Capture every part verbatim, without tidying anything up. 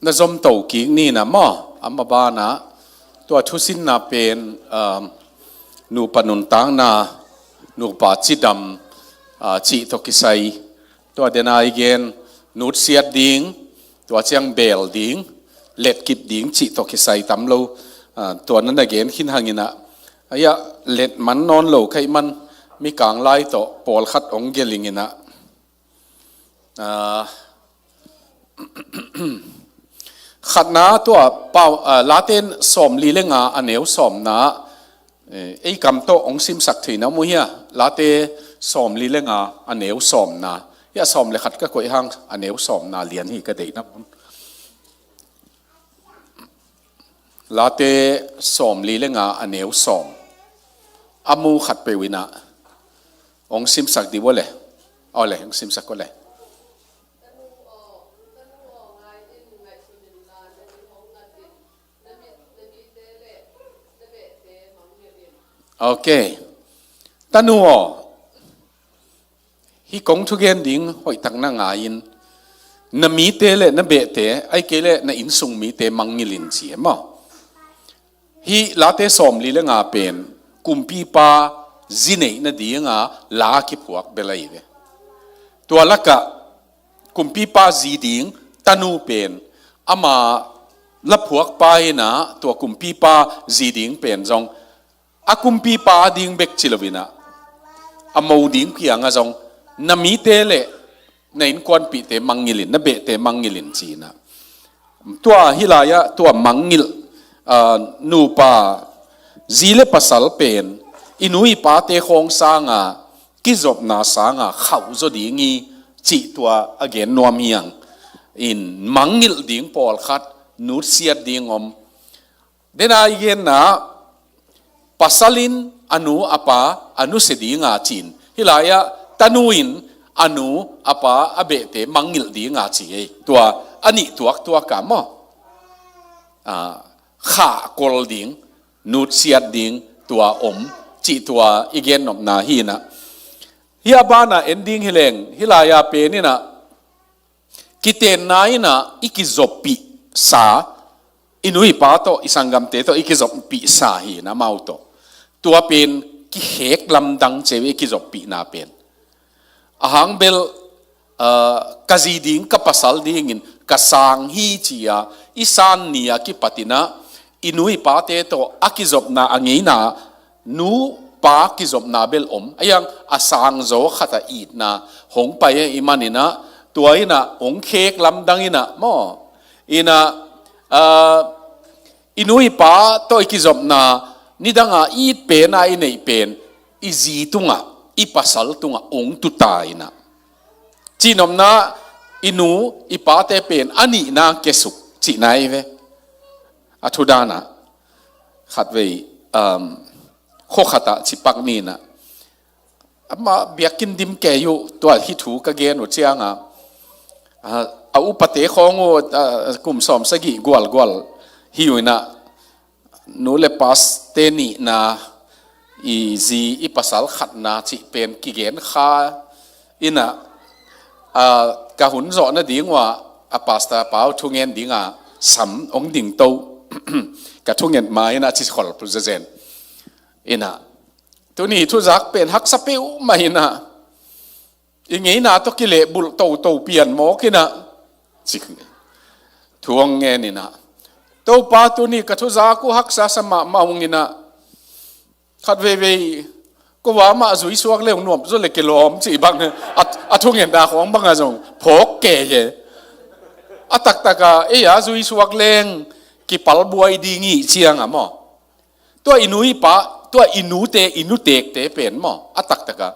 na zomto kik ni na maw, ama banah tua thusinna pen, um, nupa nuntakna, nupa cidam, uh, cih tawh kisai, tua dena i gen nutsiat ding, tua ciang bel ding, letkip ding cih tawh kisai tam lo, uh, tua na na gen khin hanginah, aia let man nawn lo khaih man, mikang lai tawh pawlkhat ong gelhinginah, Ah, khatna tua pau, ah, Late sawmli le nga a neu sawmna, eh, ei kam tawh ong simsak theina mu hia, Late sawmli le nga a neu sawmna, hia sawm le khat ka koih hang a neu sawmna lian hi ka deihna mun. Late sawmli le nga a neu sawm. A mu khat peuh inah ong simsak dih ua le. Aw le, ong simsak ua le. Ok. Tanu aw, hih kong thugen ding hoihtak na ngai-in, na mite le na behte, ahih kei le na innsung mite mangngilh in ci e maw? Hih Late sawmli le nga pen kumpipa zi neih nadinga la kiphuak bel ahi ve. Tua lakah kumpipa zi ding tanu pen ama la phuakpa inah tua kumpipa zi ding pen zong a kumpipa ding bek ci loinah, a mo ding kiangah zong na mite le na innkuanpihte mangngilh in, na behte mangngilh in cinah. Tua hih lai-ah tua mangngilh, ah, nupa zi le pasal pen i nu i pate khawng sanga kizopna sanga khauh zaw ding hi cih tua a gen nuam hiang. In mangngilh ding pawlkhat nutsiat ding om. Dena i genna, pasal in a nu a pa a nusia dinga ci-in, hih lai-ah tanu in a nu a pa a behte mangngilh dinga ci ei. Tua a nih tuaktuak a maw, ah, khahkol ding, nutsiat ding tua om cih tua i gennopna hi inah. Hih a banah en ding hi leng, hih lai-ah pen inah kitenna inah i kizoppihsa, i nu i pa tawh, i sanggamte tawh i kizoppihsa hi inah amau tawh. Tua pen kikhek lamdang ci ei ve, i kizoppihna pen. A hang bel, ah, ka zi ding, ka pasal dingin ka sang hi ci-a i san ni-a kipat inah i nu i pate tawh a kizopna, a ngeina, nu pa kizopna bel om. A hiang a sangzaw khat a itna hong pai ahih maninah, tua inah hong khek lamdang inah maw, inah, ah, i nu i pa tawh i kizopna nidanga it pen a i neih pen i zi tungah, i pasal tungah hong tuta inah. Cihnopna, i nu i pate pen a nihna kiasuk cihna hi ve. A thu danah khatvei, um, khua khatah cipak ni inah, amah biakinn dim kei uh, tua hih thu ka gen uh cianga, ah, a upate khawng uh, ah, kum sawmsagih gualgual hi uh inah, nu le paste nihna, i zi i pasal khatna cih pen kigen kha inah, ah, ka hun zawh nading uh ah a pastor pa uh thungen dinga sam ong dingto. Ka thunget ma inah ci khol pu zezen inah, tuni thuzak pen haksa peuhmah inah, i ngeina tawh kilehbulh toto pian mawk inah, ci, thu hong ngen inah, Topa, tuni ka thuzak uh haksa sa mahmah ung inah, khatveivei kua mah zuisuak le hong nuam zaw le kilawm cih bang a, a thungetna khawng bangah zong phawk kei e. A taktaka ei a zuisuak leng kipalbuai ding hi cianga maw, tua i nu i pa, tua i nute, i nutekte pen maw, a taktaka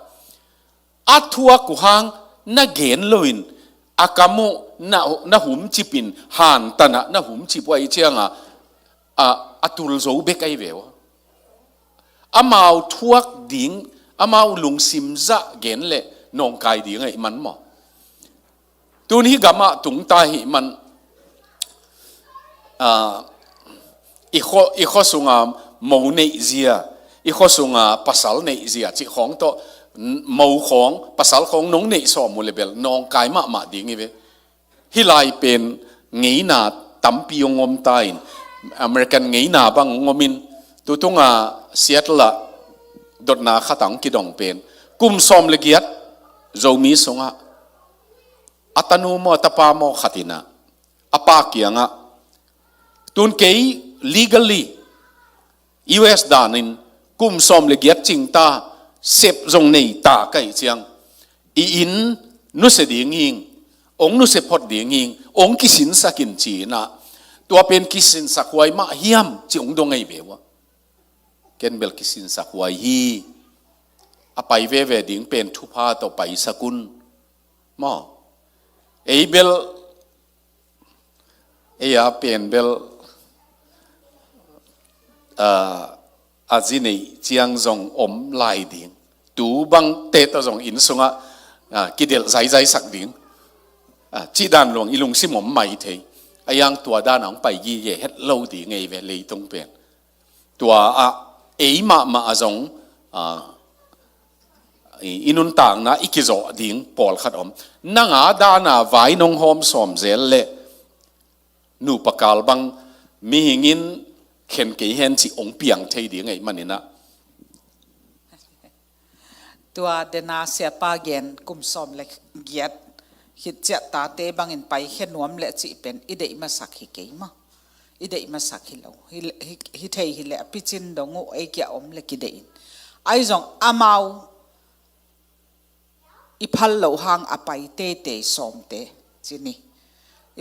a thuak uh hang na gen loin, a kam uh na, na humcipin, hantanah na humcip uh ahih cianga, a, a tul zo bek ahi ve uh. Amau thuak ding, amau lungsim zah gen le nawngkai ding ahih man maw. Tun hih gamah tungta ahih man, ah, i khua, i khua sunga mo neihzia, i khua sunga pasal neihzia cih khawng tawh, mo khawng, pasal khawng nong neih sawm uh le bel nawngkai mahmah ding hi ve. Hih lai pen ngeina tampi hong om ta in, American ngeina bang hong om in, tutunga Seattle ah dotna khat ah hong kidong pen, kum sawm le giat Zomi sungah a tanu maw, a tapa maw khat in ah, a pa kiangah, tun kei legally U S dan in kum sawm le giat cing ta, sep zong nei ta ka hih ciang, i inn nusia ding hing, hong nusia phot ding hing, hong kisinsak in ci-in ah, tua pen kisinsak huai mah hiam ci hong dong ahi ve uh a. Ken bel kisinsak huai hi, a pai veve ding pen thupha tawh paisak un maw. Ei bel, ei a pen bel, ah, a zi neih ciang zong om lai ding. Tu bang te tawh zong inn sungah, ah, kidelh zaizai sak ding. Ah, cih dan luang i lungsim om mai thei. A yang tua dan a hong pai gige het lo ding ei ve leitung pen. Tua ah ei mahmah a zong, ah, i, i nuntakna i kizawh ding pawlkhat om. Nang a dana vai nong hawm sawm zel leh nupa kal bang mihing in khen kei hen ci hong piang thei ding ahih manin ah. Tua dena siapa gen kum sawm le giat khit ciah tate bangin paikhia nuam leh cih pen i deih masak hi kei maw. I deih masak hi lo. Hi, hi, hi thei hi leh a picin dong uh ei kia om le kideih in. Ahi zong amau i phal loh hang a pai teitei sawmte ci ni.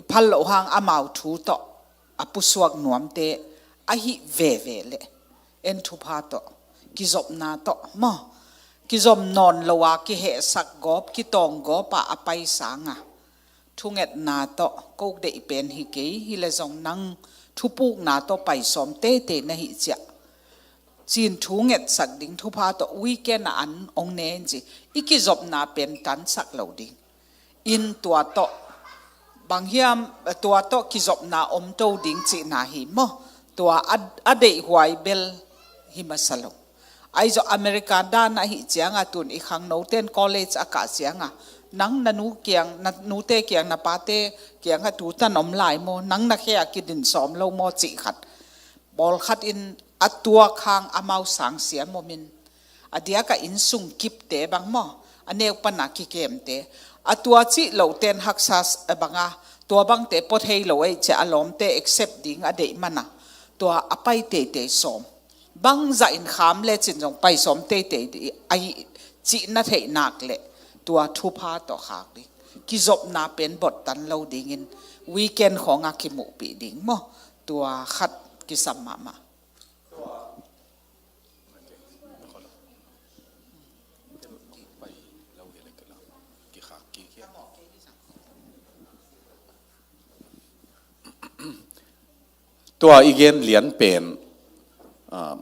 I phal loh hang amau thu tawh a pusuak nuamte ahi veve leh en thupha tawh, kizopna tawh maw. Kizom nawn lo a kihehsak gawp, kitawng gawp a a pai sanga thungetna tawh, kok deih pen hi kei, hi le zong nang thupukna tawh pai sawm teitei na hih ciah cin thu ngetsak ding thupha tawh weekend a an hong ne in ci. I kizopna pen tansak lo ding. In tua tawh bang hiam, tua tawh kizopna om to ding cihna hi maw. Tua a, a deihhuai bel hi masa lo. Ahi zong America dan ahih cianga tun i khangnoten college a kah cianga nang na nu kiang, na nute kiang, na pate kianga tutan om lai maw, nang na khe a kidin sawm lo maw cih khat. Pawlkhat in a tuak hang amau sang siam om in, a diaka inn sung kipte bang maw, a neu pana kikemte, a tua cih loten haksa s-, banga, tua bangte pua thei lo ei cia a lawmte accept ding a deih mana, tua a pai teitei sawm. Bang zah in kham le cin zong pai sawm teitei dih ahi cih na theih nak leh tua thupha tawh khak ding. Kizopna pen bot tan lo dingin weekend khawnga kimuhpih ding maw. Tua khat kisam mahmah. Tua i gen lian pen, ah,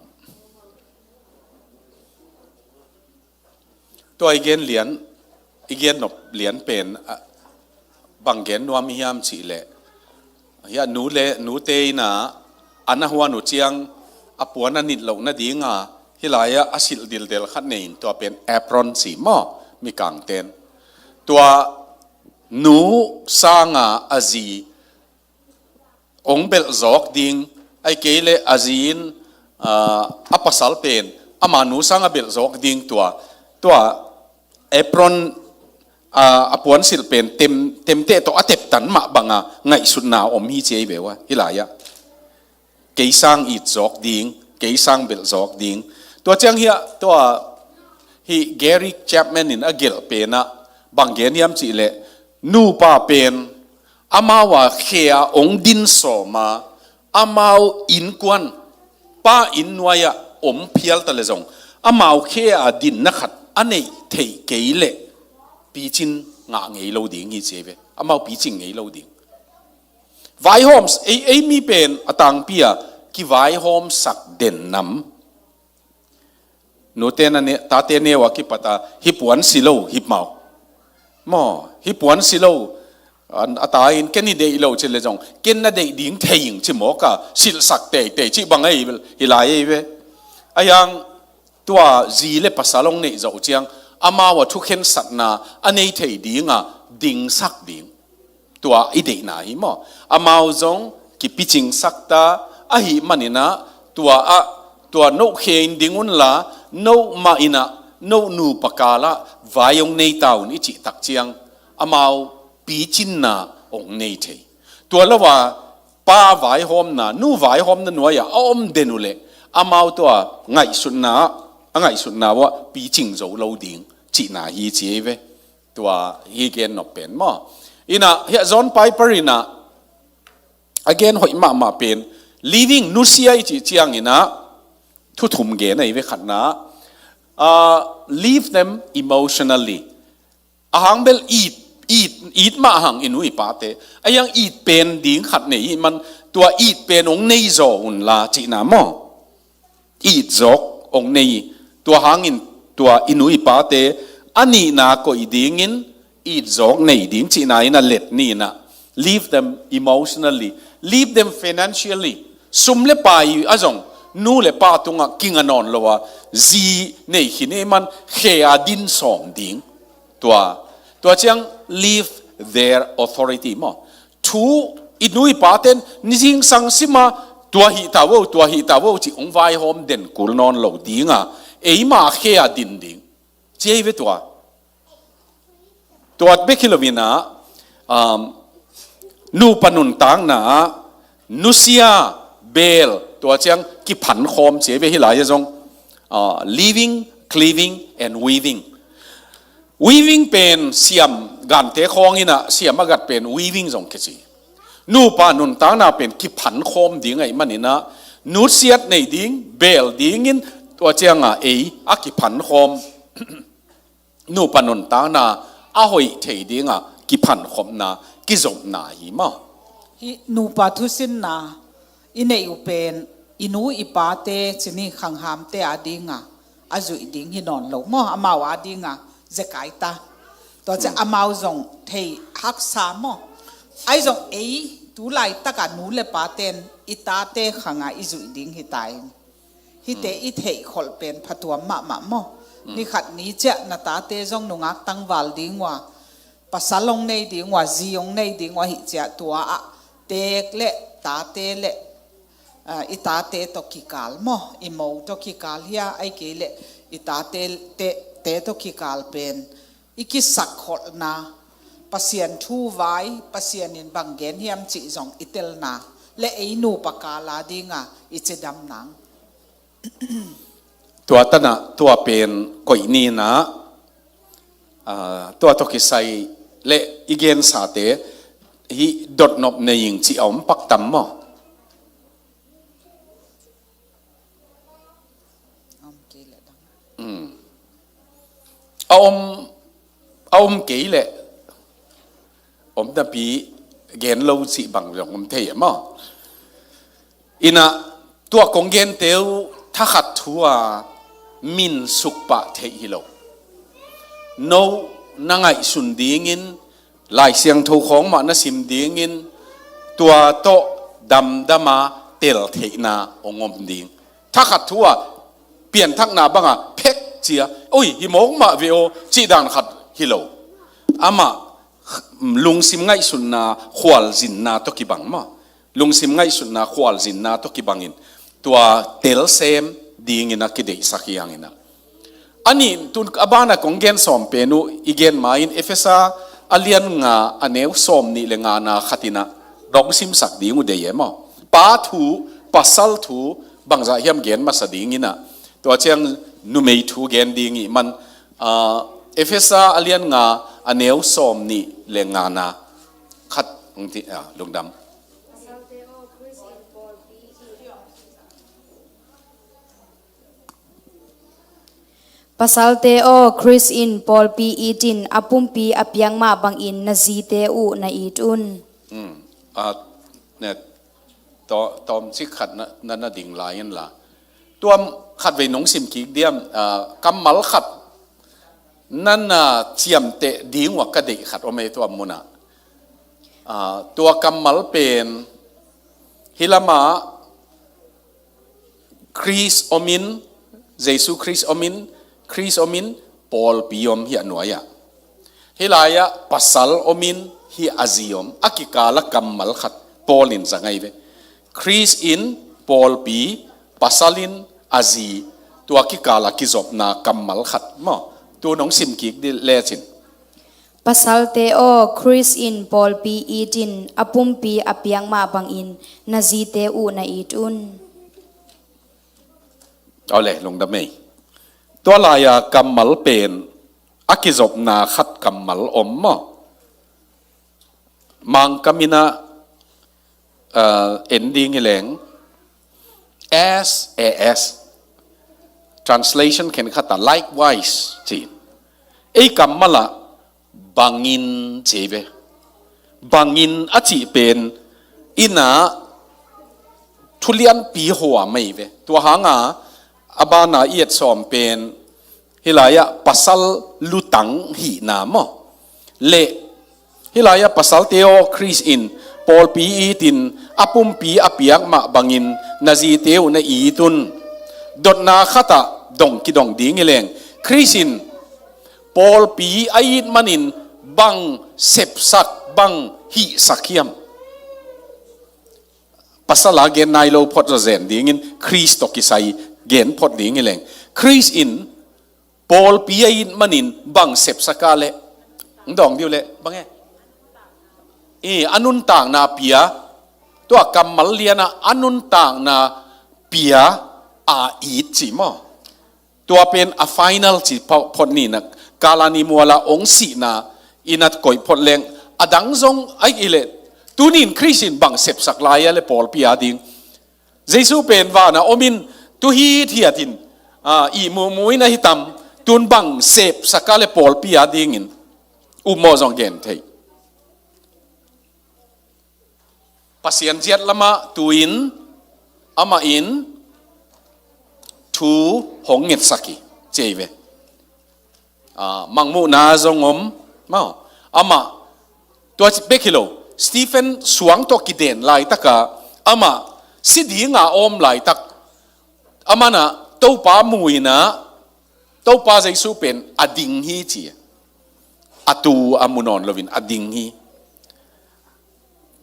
tua i gen lian, i gen nop lian pen, ah, bang gen nuam hiam cih leh, hia nu le, nute in a, an a huan uh ciang, a puan a nit loh nadinga, hih lai-ah a silh dildel khat nei in tua pen apron ci maw, mikangten. Tua nu sanga a zi hong belh zawk ding, ahih kei leh a zi in, ah, a pasal pen ama nu sang a belh zawk ding tua, tua apron, ah, a puansilh pen tem, temteh tawh a teptan mah banga ngaihsutna om hi ci ei ve ua, hih lai-ah. Kei sang it zawk ding, kei sang belh zawk ding. Tua ciang hiah, tua hih Gary Chapman in a gelh penah bang gen hiam cih leh, nupa pen amau a khe-ah hong din sawma, amau innkuan, pa inn nuai-ah om phial ta le zong, amau khe-ah dinna khat a neih theih kei leh picin ngah ngei lo ding hi ci ei ve. Amau picing ngei lo ding. Vaihawm, ei, ei mi pen a tangpi-a kivaihawmsak den nam. Nute na ne, tate neu a kipat a, hih puan si lo, hih mau. Maw, hih puan si lo, a, a ta in ken i deih lo ci le zong, ken na deih ding thei ing ci mawk a, silhsak teitei ci bang ei, hih lai ei ve. A yang tua zi le pasal hong neih zawh ciang, amau a thukhensatna a nei thei dinga dingsak ding. Tua i deihna hi maw. Amau zong kipicingsak ta ahih manin ah, tua ah, tua note khe in ding unla, note mah in ah, note nupa kal ah vai hong nei ta un i cih tak ciang, amau picinna hong nei thei. Tua lo a, pa vaihawmna, nu vaihawmna nuai ah a om den uh leh, amau tua ngaihsutna, a ngaihsutna uh ah picing zo lo ding cihna hi ci ei ve. Tua hi gen nop pen maw. In ah, hiah John Piper in ah a gen hoih mahmah pen, living, nusia i cih ciangin ah thu thum gen ahi ve. Khatna, ah, live them emotionally. A hang bel it, it, it mah hang i nu i pate. A hiang it pen ding khat nei i hih man, tua it pen hong nei zaw unla cihna maw. It zawk hong nei, tua hangin tua i nu i pate a nihna koih dingin it zawk nei ding cihna in ah let ni in ah, live them emotionally, live them financially. Sum le pai a zong nu le pa tungah kinga nawn lo a, zi nei khin i hih man khe a din sawm ding. Tua, tua ciang live their authority maw. Thu, i nu i paten ni zingsang sima, tua hih ta vo, tua hih ta vo cih hong vaihawm den kul nawn lo ding a, eima khe a din ding ci ei ve tua. Tua bek hi lo in ah, um, nupa nuntakna ah nusia, bel, tua ciang kiphankhawm ci ei ve. Hih lai ah zong, ah, living, cleaving and weaving. Weaving pen siam, gante khawng in ah siam a gat pen weaving zong kici. Nupa nuntakna pen kiphankhawm ding ahih manin ah, nusiat nei ding, bel dingin, tua ciang a ei a kiphankhawm, nupa nuntakna a hoih thei ding a kiphankhopna, kizopna hi maw. Hih nupa thusinna i neih uh pen i nu i pate, ci ni, khanghamte a ding a a zuih ding hi nawn lo maw, amau a ding a zekai ta. Tua ciang amau zong thei haksa maw. Ahi zong ei tu laitak a nu le paten i tate khang a i zuih ding hi ta in. Hihte i theih kholh pen phatuam mahmah maw. Ni khat ni ciah na tate zong nungak tangval ding uh a, pasal hong nei ding uh a, zi hong nei ding uh a, hih ciah tua ah teek le tate le, ah, i tate tawh kikal maw, i mo tawh kikal hia, ahih kei leh i tate te, te tawh kikal pen i kisakkholhna, Pasian thu vai, Pasian in bang gen hiam cih zong i telna le ei nupa kal a ding a i cidam nang. Tua tan ah, tua pen koih ni in ah, ah, tua tawh kisai le i gensate hih dotnop nei ing cih a om pak tam maw? Om kei leh dang. Mm. A om, a om kei leh, om napi gen lo cih bang zong om thei e maw? In ah, tua kong gente uh thakhat thu a min sukpah theih hi lo. No na ngaihsun dingin, Lai Siangtho khawng mah na sim dingin, tua tawh damdam a tel theihna hong om ding. Thakhat thu a pianthakna bang a phek ci a, oi, hi mawk mah ve aw, cih dan khat hi lo. Amah lungsim ngaihsutna khualzinna tawh kibang maw. Lungsim ngaihsutna khualzinna tawh kibangin tua telsem dingin a kideihsak hi hang in ah. A nih, tun a ban a kong gen sawm pen uh i gen ma-in Efesa a lian nga a neu sawm nih le ngana khat in ah dong simsak ding uh dei e maw? Pa thu, pasal thu, bangzah hiam gen masa ding in ah, tua ciang numei thu gen ding ih man, ah, Efesa a lian nga a neu sawm nih le ngana khat hong ti, ah, lungdam. Pasalte aw, Khrist in pawlpi it in, a pumpi a piak mah bangin na zite uh na it un. Hmm. Ah, ne, to-, tawmcik khat na, na, na ding lai in la. Tua khatvei nong sim kik diam, ah, kammal khat na na ciamteh ding uh a ka deih khat om e tua mun ah. Ah, tua kammal pen hih lam ah Khrist om in, Jesu Khrist om in, Khrist om in, pawlpi om hi a nuai ah. Hih lai ah pasal om in, hi a zi om, a kikal ah kammal khat Paul in za ngai ve. Khrist in pawlpi, pasal in a zi, tua kikal a kizopna kammal khat maw? Tu nong sim kik dih lecin. Pasalte aw, Khrist in pawlpi it in, a pumpi a piak mah bangin na zite uh na it un. Aw le, lungdam ei. Tua lai-a kammal pen a kizopna khat kammal om maw? Mangkam in ah, uh, en ding hi leng, as, as. Translation khen khat ah, likewise, ci. Ei kammal ah, bangin, ci ve. Bangin a cih pen in ah, thulianpi hua mei ve. Tua hang a, a ban a i et sawm pen, hih lai ah pasal lutang hihna maw? Le, hih lai ah pasalte aw, Khrist in pawlpi it in, a pumpi a piak mah bangin na zite uh na it un. Dotna khat ah dong kidong ding hi leng, Khrist in pawlpi a it manin bang sepsak, bang hihsak hiam? Pasal a gen nai lo phot zawzen dingin Khrist tawh kisai gen phot ding hi leng, Khrist in pawlpi a it manin bang sepsak a le, ng dawng dih uh le, bang e? I, a nuntakna pia, tua kammal lian ah a nuntakna pia a it ci maw? Tua pen a final ci pho-, phot ni in ah, Kalvary mual ah ong sihna in ah koi phot leng, a dang zong ahih leh, tuni in Khrist in bang sepsak lai a le pawlpi a ding. Jesu pen van ah om in, tu hithiat in, ah, ihmu mu in ahi tam, tun bang sepsak a le pawlpi a dingin, upmawh zong gen thei. Pasian ziat lam ah tu-in, amah in thu hong ngetsak hi, ci ei ve. Ah, Mangmuhna zong om maw? Amah, tua bek hi lo, Stephen suang tawh kiden laitak a, amah si ding a om laitak, amah in ah Topa mu in ah, Topa Jesu pen a ding hi, ci. A tu a mu nawn loin a ding hi.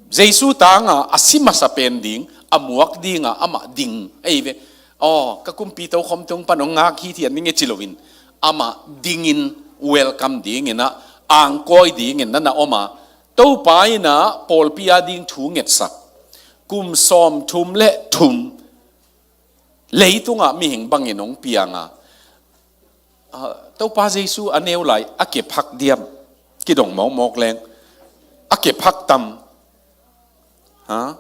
Jesu tang a, a si masa pen ding, a muak ding a, amah ding ei ve. Aw, ka kumpi tokhom tung pan ong ngak hithiat ning e, ci loin, amah dingin, welcome dingin ah, angkawi dingin na na om a, Topa in ah pawlpi a ding thu ngetsak. Kum sawmthum le thum leitung ah mihing bangin ong piang a, ah, Topa Jesu a neu lai a kep hak diam? Kidong mawkmawk leng, a kep hak tam? Ha?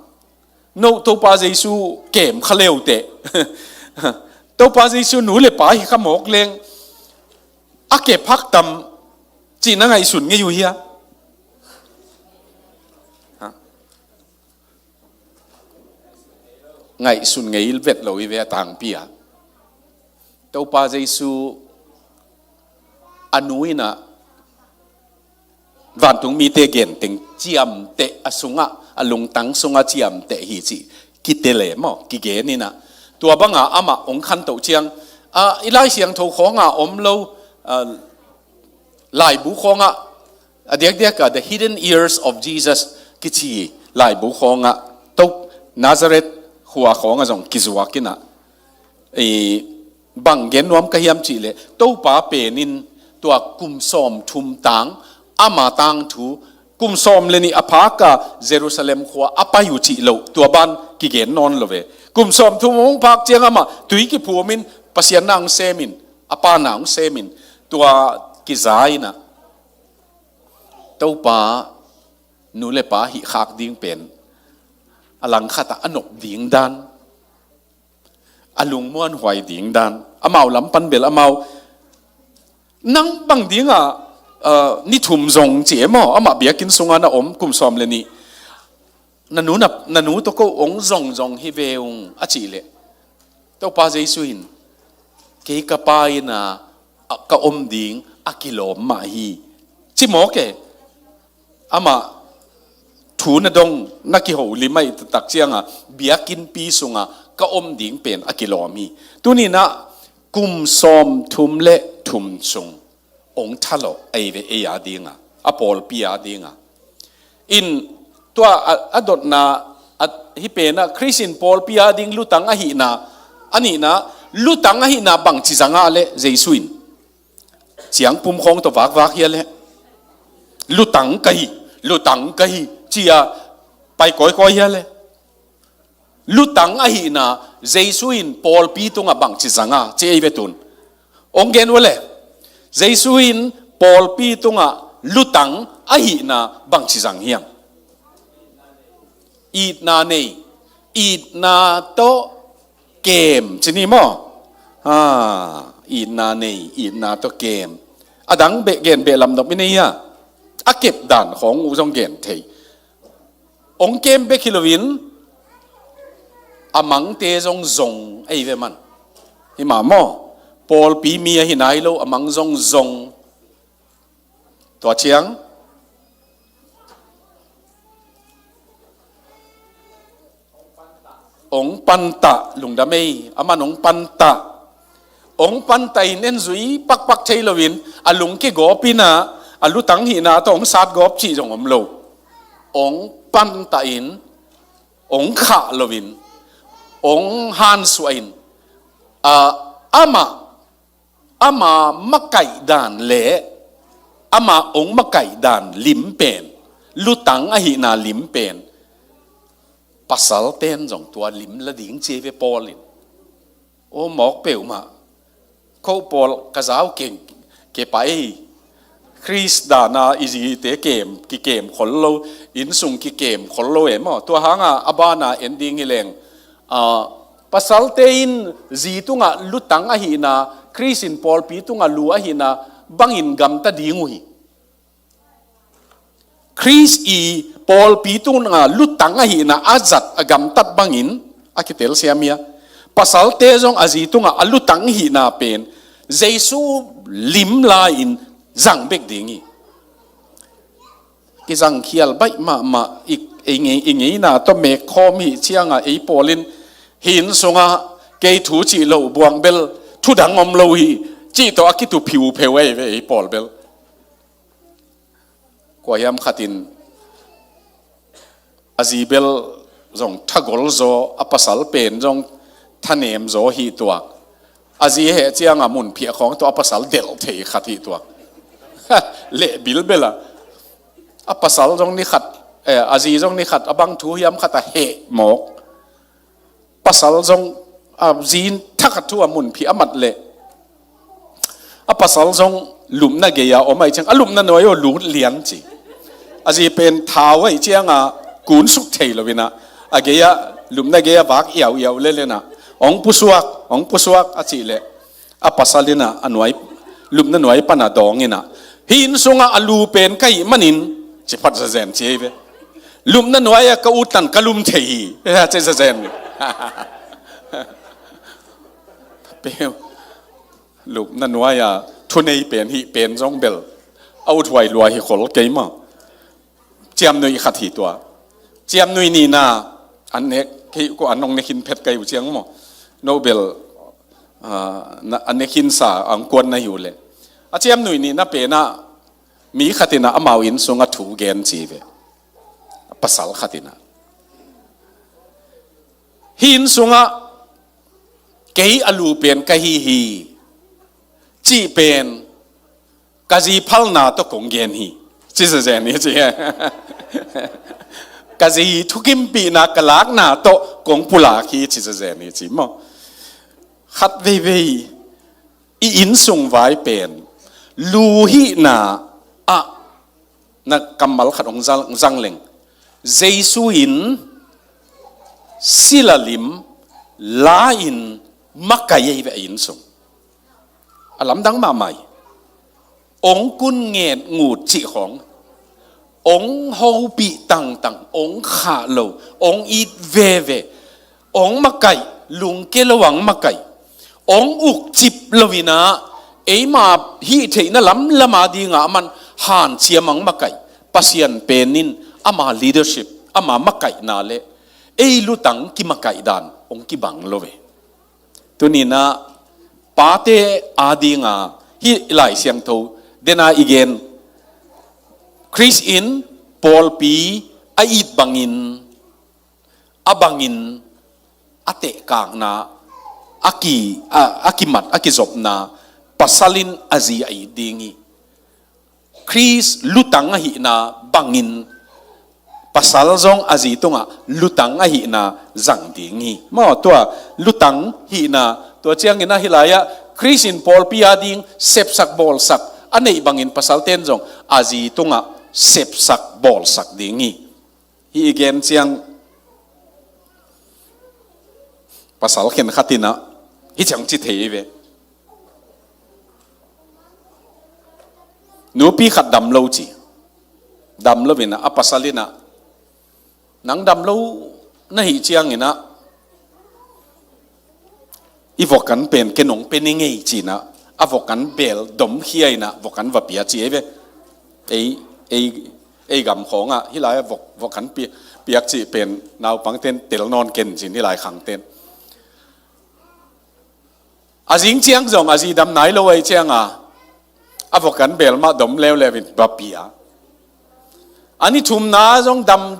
No, Topa Jesu kem kha le uh teh. Topa Jesu nu le pa hi kha mawk leng, a kep hak tam, ci na ngaihsun ngei uh hia? Ha? Ngaihsun ngei vet lo hi ve, a tangpi a. Topa Jesu a nu in ah vantung mite genteng ciamteh, a sungah, a lungtang sungah ciamteh hi cih kite le maw, kigen in ah. Tua bang a amah ong khantoh ciang, ah, i Lai Siangtho khawng a om lo, ah, laibu khawng ah, a diakdiak a The Hidden Years of Jesus kici laibu khawng ah, to Nazareth khua khawng ah zong kizuak in ah, i, bang gen nuam ka hiam cih leh, Topa pen in tua kum sawmthum tang, ama tangthu, kum sawm le nih a phak a Jerusalem khua a pai uh cih loh, tua ban kigen nawn lo ve. Kum sawmthum hong phak ciang amah tui kiphum in, Pasian na hong sem in, a Pa na hong sem in, tua kiza in ah, Topa nu le pa hih khak ding pen a langkhat ah a nop ding dan, a lungmuanhuai ding dan, amau lam pan bel amau, nang bang ding a, ah, ni thum zong ci e maw, amah biakinn sungah na om kum sawm le nih, na nu, na, na nu tawh ko ong zongzong hi ve ung, a cih leh, Topa Jesu in, kei ka Pa in a, a, ka om ding a kilawm mah hi, ci mawk e. Amah thu na dong, na kiho lim ahih taktak ciang a, biakinnpi sungah ka om ding pen a kilawm hi. Tuni in ah kum sawmthum le thum sung ong thalawh ei ve, ei a ding a, a pawlpi a ding a. In tua a, a dotna A, hih pen ah Khrist in pawlpi a ding lutang ahihna, a nihna, lutang ahihna bangci zang a leh Jesu in ciangpum khawng tawh vakvak hia leh, lutang ka hi, lutang ka hi, ci-a pai kawikawi hia leh, lutang ahihna Jesu in pawlpi tungah bangci zang a, ci ei ve tun. Ong gen uh leh, Jesu in pawlpi tungah lutang ahihna bangci zang hiam? Itna nei, itna tawh kem, ci ni maw? Ha, itna nei, itna tawh kem. A dang beh gen beh lam dop i nei a, a kep dan khawng uh zong gen thei. Ong kem bek hi loin, a mangte zong zong ei ve man. Hi mah maw? Pawlpi mi ahi nai lo, a mang zong zong. Tua ciang, ong pantah, lungdam ei, aman ong pantah. Ong pantah in en zui pakpak thei loin, a lung kigawp in ah, a lutang hihna tawh ong satgawp cih zong om lo. Ong pantah in, ong khah loin, ong hansuah in, a, amah, ama makaih dan le ama ong makaih dan lim pen, lutang ahihna lim pen, pasalten zong tua lim la ding ci ei ve Paul in. Aw mawk peuhmah. Ko Paul ka zau keng, ke pa ei. Khrist dana i zite kem, kikem khol lo, innsung kikem khol lo e maw. Tua hanga a bana en ding hi leng, a, pasalte in zi tungah lutang ahihna, Khrist in pawlpi tungah lu ahihna bangin gamta ding uh hi. Khrist i pawlpi tungah lutang ahihna a zat a gamtat bangin a kitelsiam hi a. Pasalte zong a zi tungah a lutang hihna pen Jesu lim la-in zang bek ding hi. Kizangkhial baih mahmah i, i, ngei, i ngeina tawh mekkhawm hi cianga ei Paul in hih inn sungah kei thu cih loh buang bel thudang om lo hi cih tawh a kitu phiupheu ei ve ei Paul bel. Kua hiam khat in a zi bel zong thagol zaw, a pasal pen zong thanem zaw hi tuak. A zi heh cianga munphiah khawng tawh a pasal delh thei khat hi tuak. Leh bilbel a. A pasal zong ni khat, eh, a zi zong ni khat, a bang thu hiam khat a heh mawk. Pasal zong, a, zin thakhat thu a munphiah a mat leh. A pasal zong lupna gei-a om ahih ciang, a lupna nuai aw lut lian ci. A zi pen thau ahih cianga kunsuk thei lo inah. A gei-ah, lupna gei-ah vak iauiau lel inah. Ong pusuak, ong pusuak a cih leh. A pasal inah, a nuai, lupna nuai pana dawng inah. Hih inn sungah a lu pen ka hih manin, ci phat zazen ci ei ve. Lupna nuai-ah ka uttan ka lum thei hi. Ci zazen. Peu. Lupna nuai-ah thunei pen hih pen zong bel. A uthuai lua hi khol kei maw. Ciamnuih khat hi tua. Ciamnuih nihna an nek, kei ko an nong nek hin phet kai uh ciang maw. No bel, ah, na, an nek hin sa ang kuan na hi uh leh. A ciamnuih nihna penah mi khat inah amau inn sungah thu gen ci ve. Pasal khat inah. Hih inn sungah kei a lu pen ka hi hi. Cih pen ka zi phalna tawh kong gen hi. Ci zazen hi ci. Ka zi thukimpihna ka lakna tawh kong pulak hi ci zazen hi ci maw. Khat veivei i inn sung vai pen lu hihna ah na kammal khat ong zang, zang leng. Jesu in sila lim la-in makai ei ve a inn sung. A lamdang mahmah hi. Ong kun nget ngut cih khawng. Ong hopih tangtang, ong khah lo, ong it veve, ong makaih, lungke lo ang makaih, ong ukcip lo inah, eima hih theihna lamlam a dingah aman hanciam ang makaih, Pasian pen in ama leadership, ama makaihna le ei lutang kimakaih dan ong kibang lo ve. Tuninah pate a dinga hih Lai Siangtho dena i gen Khrist in pawlpi a it bangin a bangin a tehkakna, a ki, a, a kimat, a kizopna, pasal in a zi a it ding hi. Khrist lutang ahihna bangin pasal zong a zi tungah lutang ahihna zang ding hi. Maw, tua lutang hihna, tua ciangin a hih lai-ah Khrist in pawlpi a ding sepsak bawlsak a neih bangin pasalten zong a zi tungah sepsak bawlsak ding hi. Hih i gen ciang pasal khenkhat in ah hih ciang ci thei hi ve. Nupi khat dam lo ci. Dam lo in ah, a pasal in ah, nang dam lo na hih ciangin ah, i vok an pen ken hong pia ning ei ci-in ah, a vok an bel domkhia in ah vok an va pia ci ei ve. Ei, ei, ei gam khawngah hih lai-ah vok, vok an pi-, piak cih pen naupangten tel nawn ken ci-in hih lai khangten. A zing ciang zong a zi dam nai lo ahih ciangin a vok an bel mah dom leuleu in va pia. A ni thumna zong dam,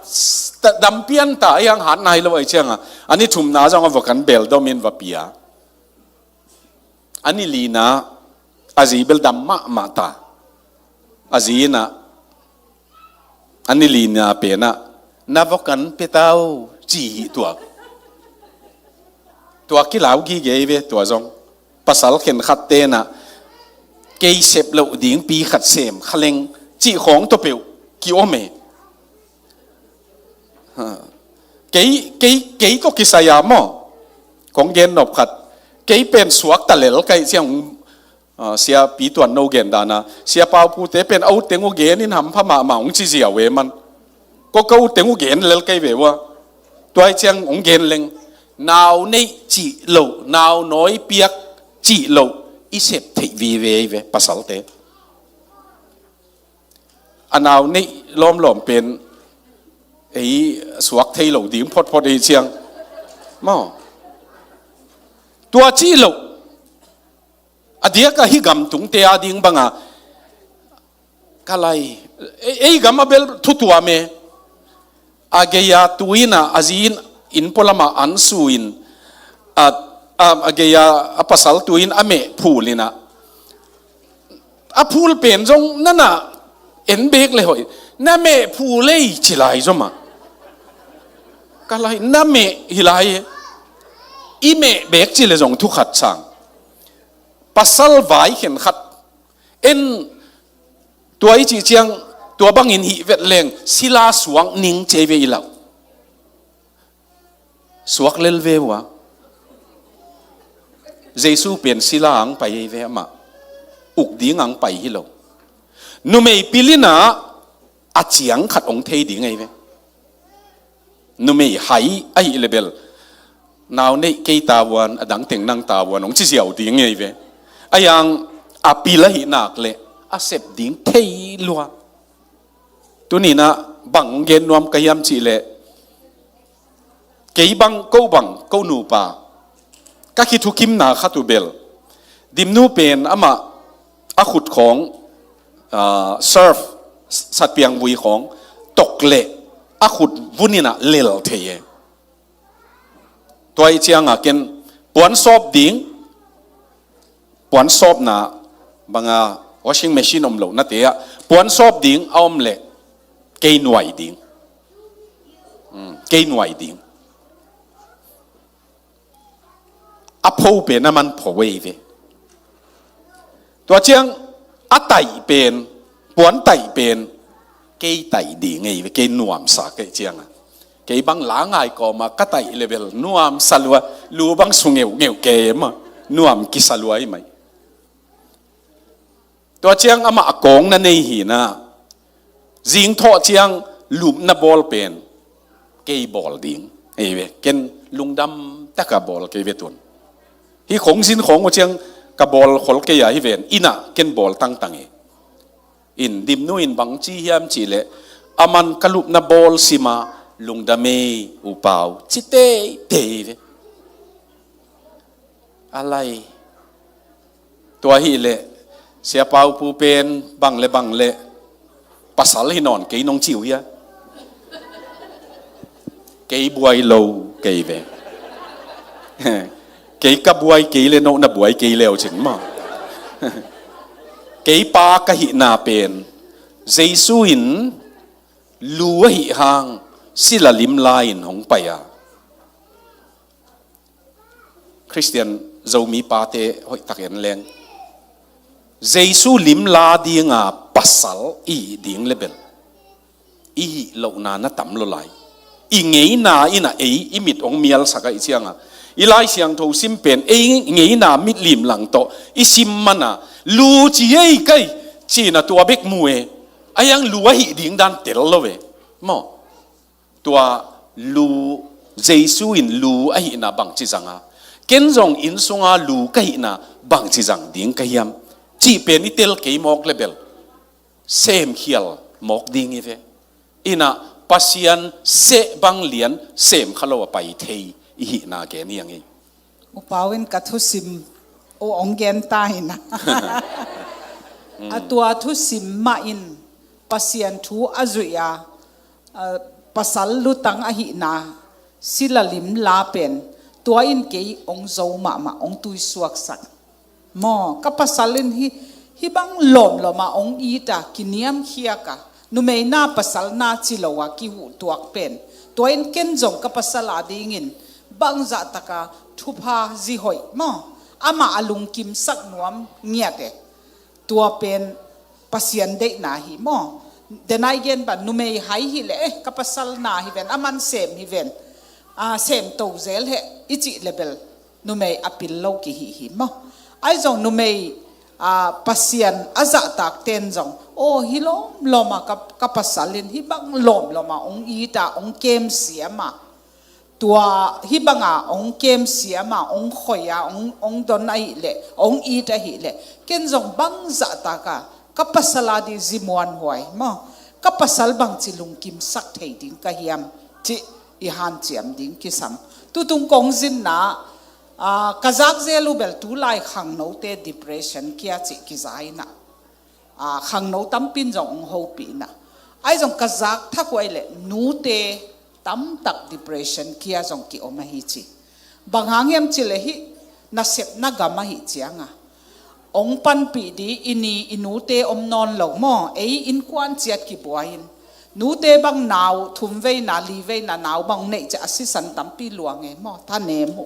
dam pian ta, a hiang hat nai lo ahih ciangin a ni thumna zong a vok an bel dom in va pia. A ni lina a zi bel dam mahmah ta. A zi in ah, a ni lina pen ah, na vok an pia ta o ci hi tua. Tua kilau gige hi ve tua zong. Pasal khenkhatte in ah, kei sep loh ding pi khat sem kha leng cih khawng tawh peuh kiom e. Ha. Kei, kei, kei tawh kisai a maw. Kong gen nop khat. Kei pen suakta lel ka hih ciang, ah, Sia Pi Tuan No gen dan a, Sia Pau Pu te pen a utteng uh gen in hampha mahmah hong ci ziau e man. Ko ka utteng uh gen lel ka hi ve ua. Tua ahih ciang hong gen leng. Nau neih cih loh, nau nawi piak cih loh, i sep theih vive hi ve, pasalte. A nau neih lawmlawm pen ei suak thei lo ding photphot ahih ciang. Maw. Tua cih loh. A diak a hih gam tungte a ding bang a. Ka lai. Ei, ei gam a bel thu tuam e. A gei a tu in ah, a zi in inn pualam ah an su in, a, a, a gei a, a pasal tu in a meh phul in ah. A phul pen zong na na en bek le hoih. Na meh phul ei ci lai zom a. Ka lai, na meh hi lai e. I meh bek ci le zong thu khat sang. Pasal vai khenkhat. En tua i cih ciang, tua bangin hih vet leng, sila suak ning ci ei ve i lau. Suak lel ve ua. Jesu pen sila ang pai ei ve amah. Uk ding ang pai hi lo. Numei pil in ah, a ciang khat hong thei ding ei ve. Numei hai ahih le bel. Nau neih kei ta uan, a dang teng nang ta uan, hong ci ziau ding ei ve. A hiang a pil ahih nak le, a sep ding thei lua. Tuni in ah bang gen nuam ka hiam cih leh. Kei bang, ko bang, ko nupa. Ka kithukimna khat uh bel. Dimnu pen amah a khut khawng, ah, surf, satpiang vui khawng, tok leh a khut vun in ah lel thei e. Tua ahih ciang a ken puan sawp ding, puan sawpna bang a washing machine om lo na te ah, puan sawp ding a om leh kei nuai ding. Hmm, kei nuai ding. A pho pen a man pho ei ve. Tua ciang a taih pen, puan taih pen, kei taih ding ei ve, kei nuamsa kei ciang a. Kei bang la ngai kawm a ka taih le bel nuamsa lua, lu bang su ngeungeu kei mah, nuam kisa lua ei mai. Tua ciang amah a kawng na nei hi na, zing thawh ciang lupna bawl pen kei bawl ding. Ei ve, ken lungdam taka bawl kei ve tun. Hih khong zin khong uh ciang ka bawl khol kei a hi ven, inn ah ken bawl tangtang e. In Dimnu in bang ci hiam cih leh, a man ka lupna bawl sim a lungdam ei U Pau, ci teitei ve. A lai. Tua hi leh, Sia Pau Pu pen bang le bang le pasal hi nawn kei nong ci uh hia. Kei buai lo kei ve. Kei ka buai kei le, no na buai kei leu cin maw. Kei pa ka hihna pen Jesu in lu ahih hang sila limla in hong pai a. Khristian Zomi pate hoihtak en leng, Jesu limla dinga pasal i hih ding le bel i hih lohna na tam lo lai. I ngeina in a ei i mit hong mialsak ahih cianga, i Lai Siangtho sim pen ei ngeina mitlim lang tawh i sim mana, lu ci ei kai cina tua bek mu e. A hiang lu ahih ding dan tel lo ve maw. Tua lu, Jesu in lu ahihna bangci zanga, ken zong inn sunga lu ka hihna bangci zang ding ka hiam cih pen i tel kei mawk le bel semkhial mawk ding hi ve. Ina Pasian seh bang lian sem kha lo a pai thei i hihna gen hiang hi. U Pau in ka thusim uh hong gen ta hi na. A tua thusim mah in Pasian thu a zuih a, a, pasal lutang ahihna sila limla pen tua in kei hong zo mahmah, hong tuisuaksak. Maw, ka pasal in hi, hi bang lawmlawm a hong it a, kiniamkhiak a, numei na pasal na ci lo a kihuhtuak pen tua in ken zong ka pasal a dingin bangzah taka thupha zi hoih maw, amah a lungkimsak nuam ngiat e. Tua pen Pasian deihna hi maw. Denai gen ban numei hai hi le, eh, ka pasal na hi ven, a man sem hi ven, a, sem to zel he i cih le bel numei a pil lo kihi hi maw. Ai zong numei, a, Pasian a zahtak ten zong, aw, hi lawmlawm a ka, ka pasal in hi bang lawmlawm a hong it a, hong kem siam a, tua hi banga hong kem siam a, hong khoi a, hong, hong don ahih leh, hong it ahih leh, ken zong bangzah taka ka pasal a di zi muanhuai maw, ka pasal bangci lungkimsak thei ding ka hiam cih i hanciam ding kisam. Tutung kong zinna, a, ka zakzel uh bel tulai khangnote depression kia cih kiza ina, a, khangno tampin zong hong hopihna. Ai zong ka zak thak uh ai leh nute tamtak depression kia zong kiom ahi ci. Bang hang hiam ci le hih nasepna gam ahih cianga hong panpih di i ni i nute om nawn lo maw, ei innkuan ciat kibuai in. Nute bang nau thum veina, li veina nau bang neih ciah a sisan tampi luang e maw, thanem uh.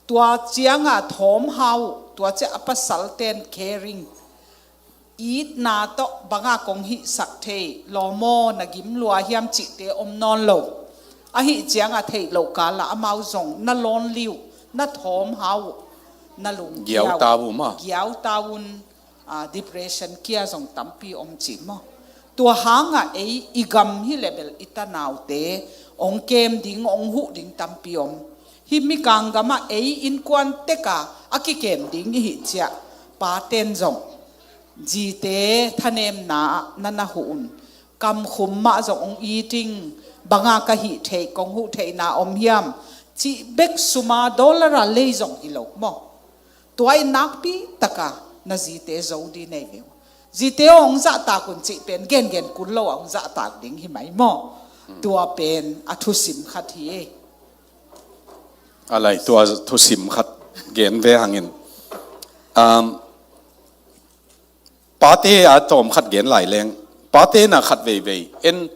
Tua cianga thawm hau uh, tua ciah a pasal ten caring, itna tawh banga kong hihsak thei, lawm aw na gim lua hiam cihte om nawn lo. Ahih cianga theih loh kala amau zong na lonely uh, na thawm hau uh, na lungkiau uh, giau ta uh maw, giau ta un, a, depression kia zong tampi om ci maw. Tua hanga ei i gam hi le bel i tanaute hong kem ding, hong huh ding tampi om. Hih mikang gama ei innkuan teka a kikem ding i hih ciah paten zong zite thanemna ah na na huh un. Kamkhum mah zong hong it ing, banga ka hih theih, kong huh theihna om hiam cih bek suma dollar a lei zong hi lo maw. Tua in nakpi taka na zite zo di nei ve uh. Zite aw hong zahtak un cih pen gengen kul lo a hong zahtak ding hi mai maw. Tua pen a thusim khat hi e. A lai, tua thusim khat gen ve hangin, um, pate a tawm khat gen lai leng, pate na khat veivei en,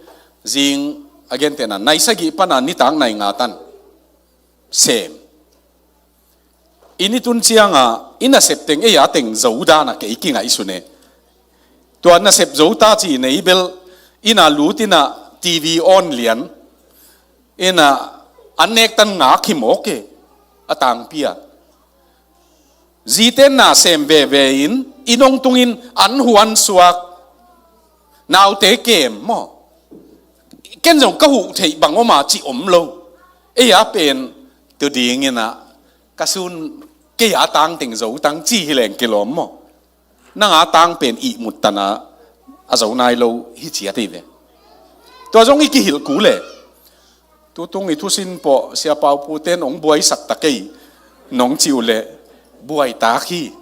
zing a gentehna nai sagih pana nitak nai nga tan sem. I ni tun cianga i nasep teng ei a teng zo dana kei kingaihsun e. Tua nasep zo ta ci nei bel ina lut ina TV on lian ina an nektan ngak hi mawk e, a tangpi a. Zite na sem veve in i nong tungin an huan suak, naute kem maw. Ken zong ka huh theih bang oma cih om lo. Ei a pen tu dingina ka sun, kei a tang teng zo tang ci hi leng kilawm maw. Nang a tang pen ihmut tana a zo nai lo hi ciat hi ve. Tua zong i kihilh kul e. Tutung i thusin pawh Sia Pau Pu ten hong buaisak ta kei nong cih uh leh buaitak hi.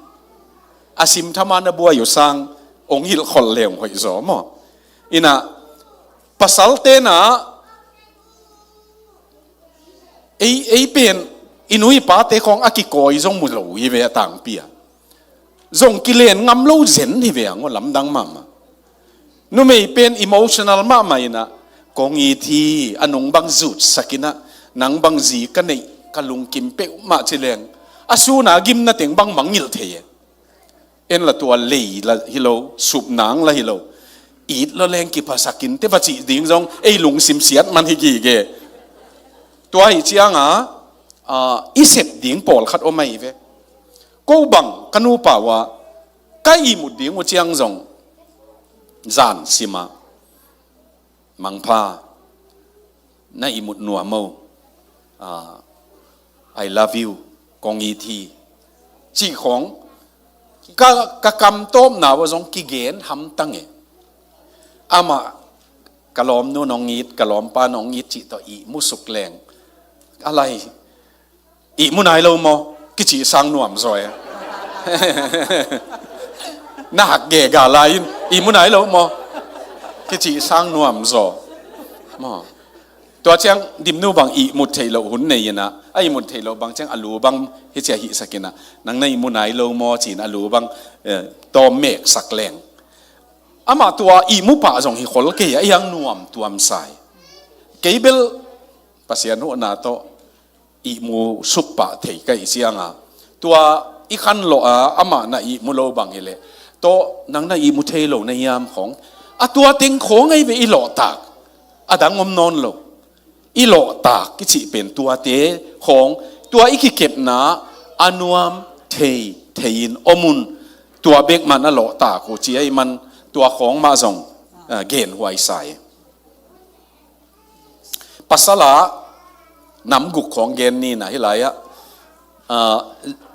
A simthama na buai uh sang hong hilhkholh leng hoih zaw maw. Ina pasal tena Ei, ei pen i nu i pate khawng a kikawi zong mu lo hi ve a tangpi a. Zong kilen ngam lo zen hi ve ang aw, lamdang mahmah. Numei pen emotional mahmah inah, kong it hi, a nung bang zutsak inah, nang bang zi ka neih, ka lungkim peuhmah ci leng, a suna gimna teng bang mangngilh thei e. En la tua lei la hi lo, supnang la hi lo. It lo leng kiphasak in te va cih ding zong ei lungsim siat man hi gige. Tua hi cianga, ah, i sep ding pawlkhat om ahi ve. Ko bang ka nupa uh a ka ihmut ding uh ciang zong zan sima, "Mangpha, na ihmut nuam o, ah, I love you, kong it hi," cih khawng ka, ka kam tawpna uh zong kigen hamtang e. Amah, "Ka lawmnu nong it, ka lawmpa nong it," cih tawh ihmu suk leng, a lai, "Ihmu nai lo maw?" kicih sang nuam zaw e. Na hak gega lai in, "Ihmu nai lo maw?" kicih sang nuam zaw. Maw. Tua ciang Dimnu bang ihmut theih loh hun nei inah, a ihmut theih loh bang ciang a lu bang hi cia hihsak inah, "Nang na ihmu nai lo maw?" ci-in a lu bang, eh, tawm meksak leng, amah tua ihmu pah zong hi khol kei a, a hiang nuam tuam sai. Kei bel Pasian huhna tawh ihmu suk pah thei ka hih cianga, tua i khanlawh a amah na ihmu lo bang hileh, "Tawh nang na ihmu thei lo na hiam?" khawng, a tua teng khawng ahi ve i lawhtak. A dang om nawn lo. I lawhtak kicih pen tuate khawng, tua i kikepna a nuam thei, thei-in om un. Tua bek man a lawhtak uh ci ahi man, tua khawng mah zong, ah, genhuai sa e. Pasal ah nam guk khawng gen ni inah, hih lai-ah, ah,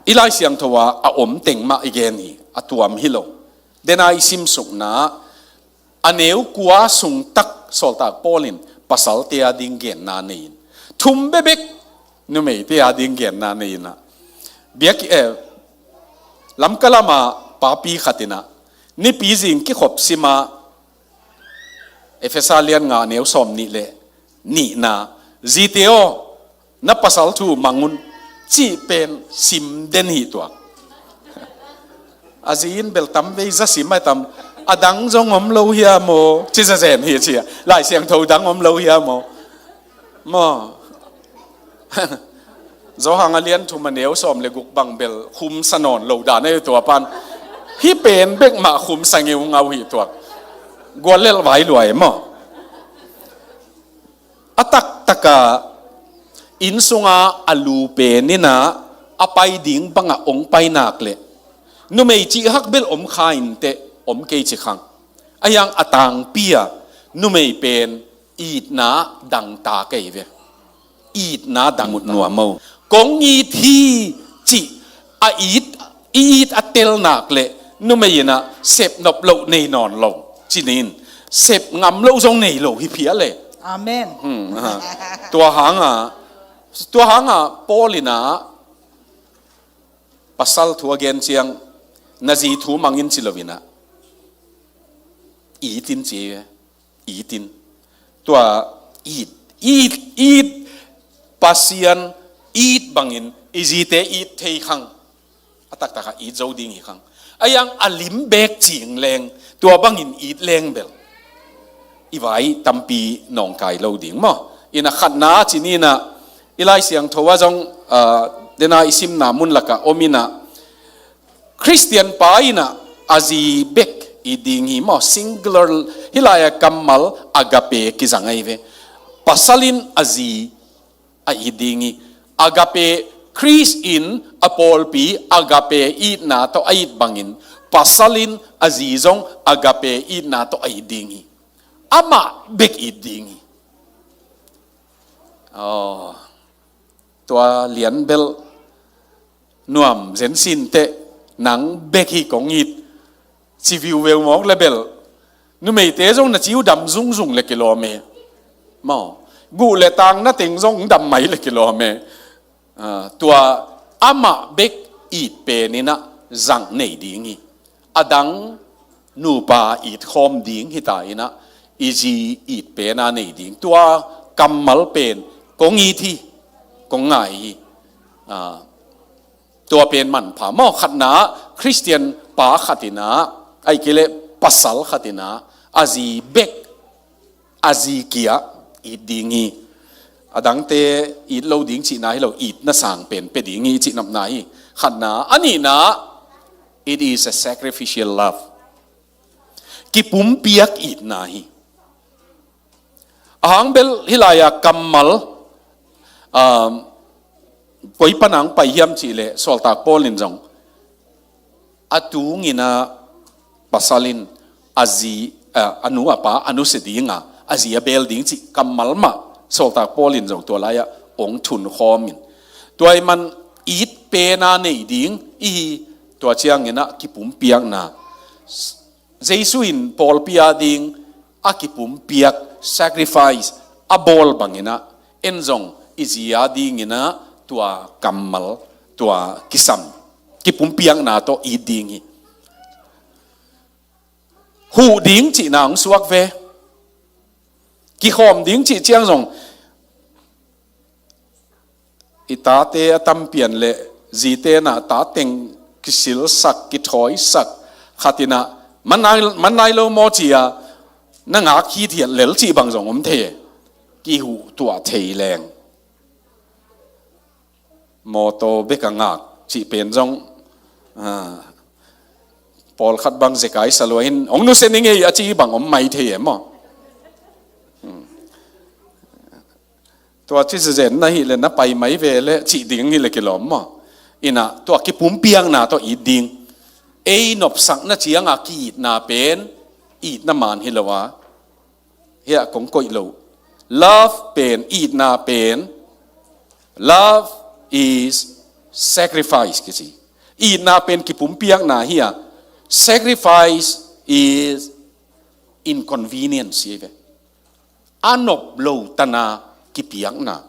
i Lai Siangtho ah a om teng mah i gen hi, a tuam hi lo. Dena i simsukna, a neu kua sung tak Sawltak Paul in pasalte a ding genna nei in, thum bekbek numeite a ding genna nei inah, biak, eh, Lamka lamah papi khat inah, nipi zing kikhop sima, Efesa lian nga neu sawm nih le nihna, "Zite aw, na pasal thu mang un," cih pen sim den hi tuak. A zi in bel tamvei za sim ai tam, "A dang zong om lo hiam aw?" ci zazen hi ci a. Lai Siangtho, "Dang om lo hiam aw?" Maw. Johan a lian thum a neu sawm le guk bang bel khumsa nawn lo dan ahi tua pan. Hih pen bek mah khumsa ngeungau hi tuak. Guallelh vai lua e maw. A taktaka inn sunga a lu pen inah a pai ding bangah ong pai nak leh, numei cih hak bel om kha inteh, om kei ci khang. A hiang a tangpi a numei pen itna dangtak ahi ve. Itna dang nuam o. Kong it hi cih a it, i it a tel nak leh numei inah sep nop loh nei nawn lo. Ci-in sep ngam loh zong nei lo hi phial e. Amen. Hmm, ha. Tua hanga, tua hanga Paul inah pasal thu a gen ciang, "Na zi thu mang in," ci lo inah, "It in," ci e. It in. Tua it, it, it, Pasian it bangin i zite it thei khang. A taktaka it zo ding hi khang. A hiang a lim bek cing leng, tua bangin it leng bel i vai tampi nawngkai lo ding maw. Inah khatna ci-in inah, i Lai Siangtho ah zong, ah, dena i simna mun lakah om inah, Khristian pa inah a zi bek it ding hi maw. Singular, hih lai-a kammal agape kizang ahi ve. Pasal in a zi a it ding hi. Agape, Khrist in a pawlpi agape itna tawh a it bangin, pasal in a zi zong agape itna tawh a it ding hi. Amah bek it ding hi. Aw. Tua lian bel nuam zen sinteh, "Nang bek hi kong it," ci viuveu mawk le bel, numeite zong na ci uh dam zungzung le kilawm e. Maw, guh le tang na teng zong dam mai le kilawm e. Ah, tua amah bek it pen inah zang nei ding hi. A dang nupa it khawm ding hi ta inah, i zi it pen a nei ding. Tua kammal pen, "Kong it hi," kong ngai hi. Ah, tua pen manpha maw, khatna Khristian pa khatina, ahih kei leh pasal khatina, a zi bek, a zi kia it ding hi. A dangte it lo ding cihna hi lo, itna sang pen pia ding hi cih nopna hi. Khatna, a nihna, it is a sacrificial love. Kipumpiak itna hi. Ahang bel hih lai-a kammal, um, koi panang pai hiam cih leh, sawltak Paul in zong a tungin a pasal in a zi, a, a nu a pa a nusia dinga, a zi a beel ding cih kammal mah sawltak Paul in zong tua lai-ah hong thunkhawm in, tua ahih man it pen a nei ding i hi. Tua ciangin a kipumpiakna, Jesu in pawlpi a ding a kipumpiak, sacrifice a bawl bangin a, en zong i zi a dingin a tua kammal, tua kisam, kipumpiakna tawh it ding hi. Huh ding cihna hong suak ve. Kikhawm ding cih ciang zong, i tate a tampian leh zite na ta teng kisilsak, kithawisak, khatin a, man nai, man nai lo maw ci-a, na ngak hithiat lel cih bang zong om thei. Kihuh tuah thei leng. Mawtaw bek a ngak cih pen zong, ah, pawlkhat bang zekai sa lua in, hong nusia ning ei a ci bang om mai thei e maw. Hmm. Tua ci zenzen na hih leh na pai mai ve leh cih ding hi leh kilawm maw. Inah tua kipumpiakna tawh it ding. Ei nopsakna cianga ki-itna pen itna man hi lo a. Hiah kong koih lo. Love pen, itna pen. Love is sacrifice kici. Itna pen kipumpiakna hi a. Sacrifice is inconvenience hi ve. A nop lo tana kipiakna.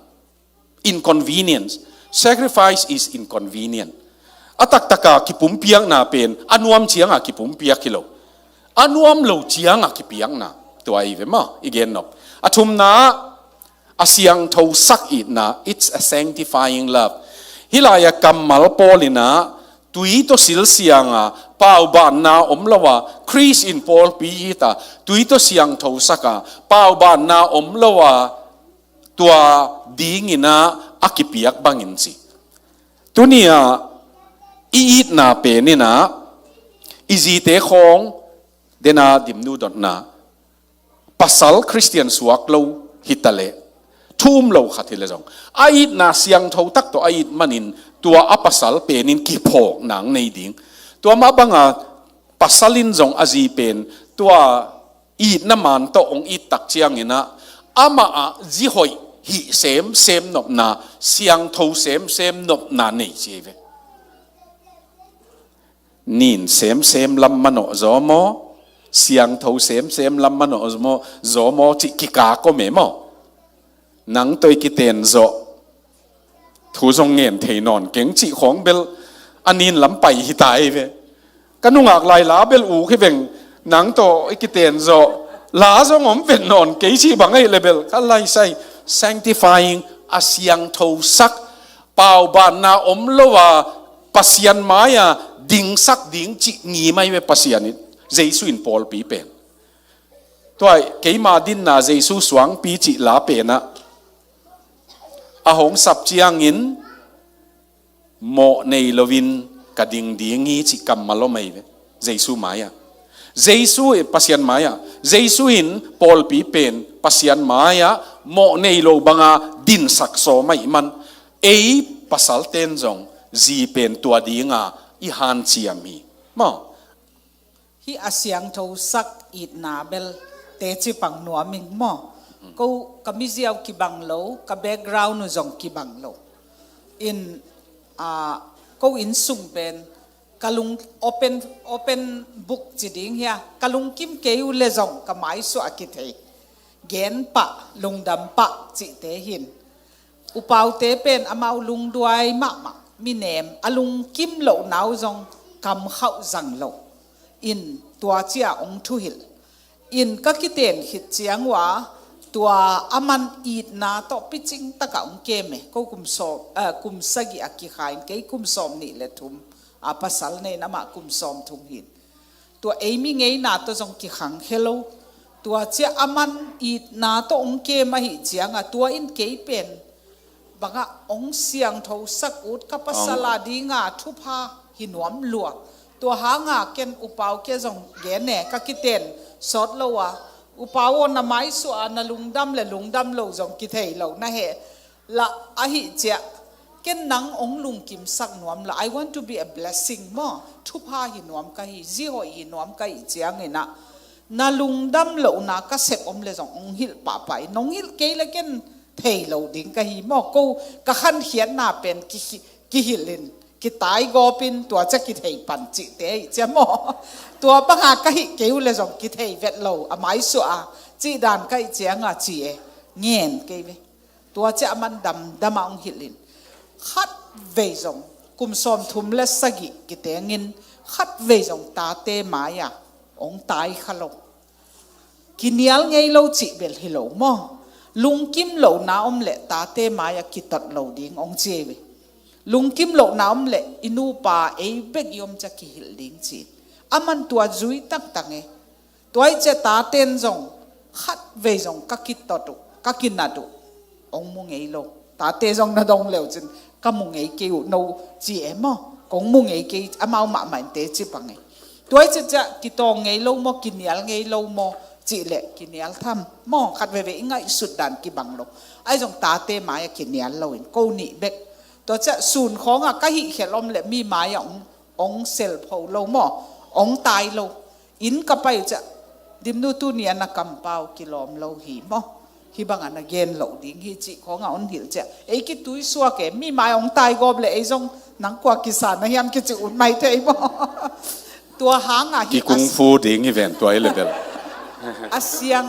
Inconvenience. Sacrifice is inconvenient. A taktaka kipumpiakna pen a nuam cianga kipumpiak hi lo. A nuam lo cianga kipiakna. Tua i ve maw, i gen nop. A thumna, a siangthosak itna. It's a sanctifying love. Hih lai-a kammal Paul inah tui tawh silsianga paubanna om lo a, Khrist in pawlpi hita, tui tawh siangthosaka paubanna om lo a, tua dinginah a kipiak bangin ci. Tuni-ah i itna peninah i zite khawng dena dimnu dotna, pasal Khristian suak lo hitaleh, thu um lo khat hileh zong, a itna siangtho tak tawh a it manin tua a pasal penin kiphawk nang nei ding. Tua mah banga pasal in zong a zi pen tua itna man tawh hong it tak cianginah amah ah zi hoih hih semsem nopna, siangtho semsem nopna nei ci hi ve. Nin semsem lam manawh zaw maw, siangtho semsem lam manawh zaw maw, zaw maw cih kikak om e maw. Nang tawh i kiten zawh thu zong ngen thei nawn keng cih khawng bel a nin lam pai hi ta ei ve. Ka nungak lai la bel uk hi veng, nang tawh i kiten zawh la zong om ven nawn kei cih bang ahih leh bel ka laisai, sanctifying, a siangthosak, paubanna om lo a, Pasian mai-a dingsak ding cih ngim ahi ve Pasian in, Jesu in pawlpi pen. Tua keima dinna Jesu suangpi cih la penah a hong sap ciangin mawh nei loin ka ding ding hi cih kammal om ahi ve. Jesu mai-ah, Jesu, Pasian mai-ah Jesu in pawlpi pen Pasian mai-ah mawh nei lo banga dinsak sawm ahih man, ei pasalten zong zi pen tua dinga i hanciam hi maw. Hih a siangthosak itna bel teci pang nuam ing maw. Ko ka miziau kibang lo, ka background uh zong kibang lo. In, ah, ko innsung pen ka lung open, open book ci ding hia, ka lungkim kei uh leh zong ka maisuah a kithei. Gen pah, lungdam pah cihte hin. Upaute pen amau lungduai mahmah, minem a lungkim lohna uh zong kamkhauh zang lo. In tua cia ong thuhilh. In ka kiten khit ciang uh a, Tua a man itna tawh picing takah hong kem e. Ko kum sawm, eh, kum sagih a kikha in, kei kum sawm nih le thum a pasal nei in, amah kum sawm thum hi in. Tua ei mi ngeina tawh zong kikhang khe lo. Tua ciah a man itna tawh hong kem ahih ciangah tua in kei pen bangah hong siangthosak ut, ka pasal a dinga thupha hi nuam lua. Tua hanga ken U Pau kia zong gen e, ka kiten sawt lo a, U Pau aw, na maisuah a na lungdam le lungdam lo zong kithei lo na heh. Lah ahih ciah ken nang hong lungkimsak nuam lo. I want to be a blessing maw. Thupha hi nuam ka hi, zi hoih hi nuam ka hih ciangin ah, na lungdam lohna ka sep om le zong hong hilh pahpah in, nong hilh kei le ken thei lo ding ka hi maw. Ko ka khankhiatna pen ki, kihilh in, kitaigawp in, tua ciah kithei pan cihte ahih ciah maw. Tua banga ka hih kei uh le zong kithei vet lo, a maisuah a cih dan ka hih ciangah ci e, ngen kei ve. Tua ciah a man damdam ah hong hilh in, khatvei zong, kum sawmthum le sagih kitengin, khatvei zong tate mai-ah hong tai kha lo. Kinial ngei lo cih bel hi lo maw. Lungkim lohna om leh tate mai-ah kitot lo ding hong ci e ve. Lungkim lohna om leh i nupa ei bek i om ciah kihilh ding ci. A man tua zui taktak e. Tua ahih ciah taten zong khatvei zong ka kitot uh, ka kinat uh, hong mu ngei lo. Tate zong na dong leu cin, ka mu ngei kei uh no ci e maw. Kong mu ngei kei, amau mahmah in teci pang e. Tua ahih ciah kitawng ngei lo maw, kinial ngei lo maw cih leh kinial tham maw. Khat veivei i ngaihsut dan kibang lo. Ahi zong tate mai-ah kinial lo in, ko nih bek. Tua ciah sun khawngah ka hih khial om leh mi mai-ah hong, hong selpho lo maw, hong tai lo. Inn ka pai uh ciah, Dimnu, tuni a na kampau kilawm lo hi maw. Hih bangah na gen loh ding hi cih khawngah hong hilh ciah, ei kituisuak e, mi mai hong taigawp leh ei zong nang kua kisa na hiam kici ut mai thei maw. Tua hangah hi a kung fu ding hi ven tua i le bel. A siang,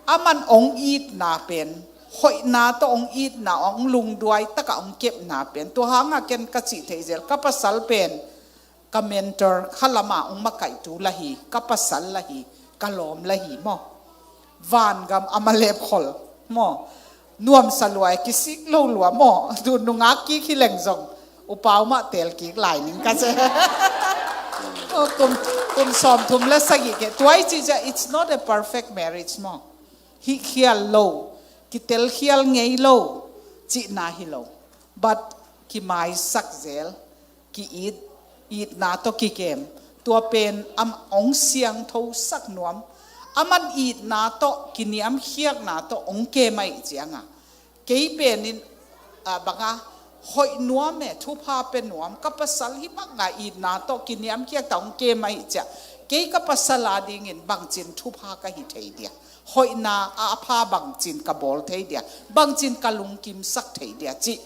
a man hong itna pen, hoihna tawh hong itna, hong lungduai takah hong kepna pen. Tua hangah ken ka cih theih zel, ka pasal pen ka mentor, kha lamah hong makaihtu lah hi, ka pasal lah hi, ka lawm lah hi maw. Vangam a malep khol maw. Nuamsa lua e, kisik lo lua maw. Tun nungak kik hi leng zong U Pau mah tel kik lai ning ka ci. Oh, kum, kum sawmthum le sagih ke. Tua i cih ciah, it's not a perfect marriage maw. Hih khial lo, kitel khial ngei lo cihna hi lo. But kimaisak zel, ki-it, itna tawh kikem. Tua pen a man hong siangthosak nuam. A man itna tawh, kiniamkhiatna tawh hong kem ahih ciangah, kei pen in, ah, bangah hoih nuam e, thupha pia nuam. Ka pasal hih bangah itna tawh kiniamkhiat tawh hong kem ahih ciah, kei ka pasal adingin bangcin thupha ka hi thei dia. Hoihna a pha bangcin ka bawl thei dia. Bangcin ka lungkimsak thei dia cih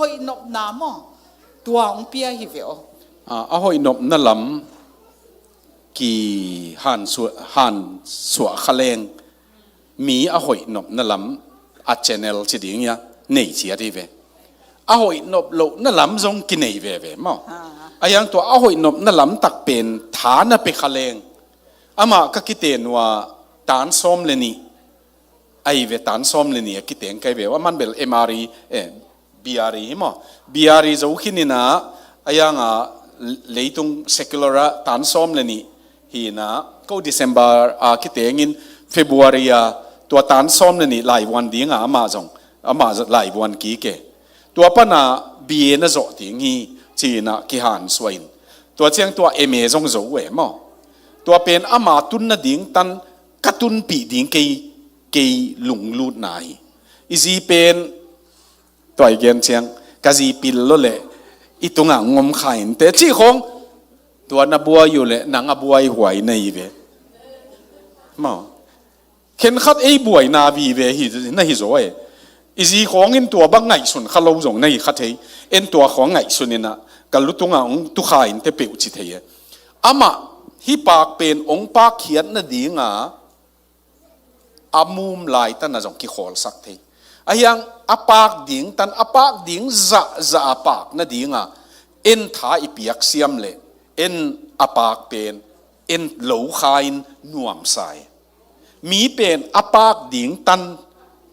hoihnopna maw. Tua hong pia hi ve aw. A, a hoihnopna lam kihansuah, hansuah kha leng, mi a hoihnopna lam a channel ci ding ia, nei ciat hi ve. A hoihnop lohna lam zong kinei veve maw. Ah. A hiang tua a hoihnopna lam tak pen tha na pia kha leng. Amah ka kiten uh a tan sawm le nih, ahi ve, tan sawm le nih a kiteng kai ve uh, a man bel M R E, eh, B R E hi maw. B R E zo khin in a, a hiang a leitung secular ah tan sawm le nih hi in a, ko December a kitengin February a tua tan sawm le nih laivuan ding a, amah zong, amah zong laivuan kik e. Tua pan a B A na zawh ding hi ci in a kihansuah in. Tua ciang tua M A zong zo uh e maw. Tua pen ama tunna ding tan ka tunpih ding kei, kei lunglutna hi. I zi pen tua i gen ciang, ka zi pil lo le i tungah ngom kha in teh cih khawng, tua na buai uh le nang a buai huai na hi ve. Maw. Khenkhat ei buaina vive hi, na hi zaw e. I zi khawng in tua bang ngaihsun kha lo zong na hi kha thei. En tua khawng ngaihsun in a, ka lu tungah hong tu kha in teh peuh ci thei e. Amah hih paak pen hong pakkhiat nading a, a mum lai tan a zong kikhawlsak thei. A hiang a paak ding tan, a paak ding zahzah a paak nading a, en tha i piak siam le, en a paak pen en lo kha in nuamsa e. Mi pen a pak ding tan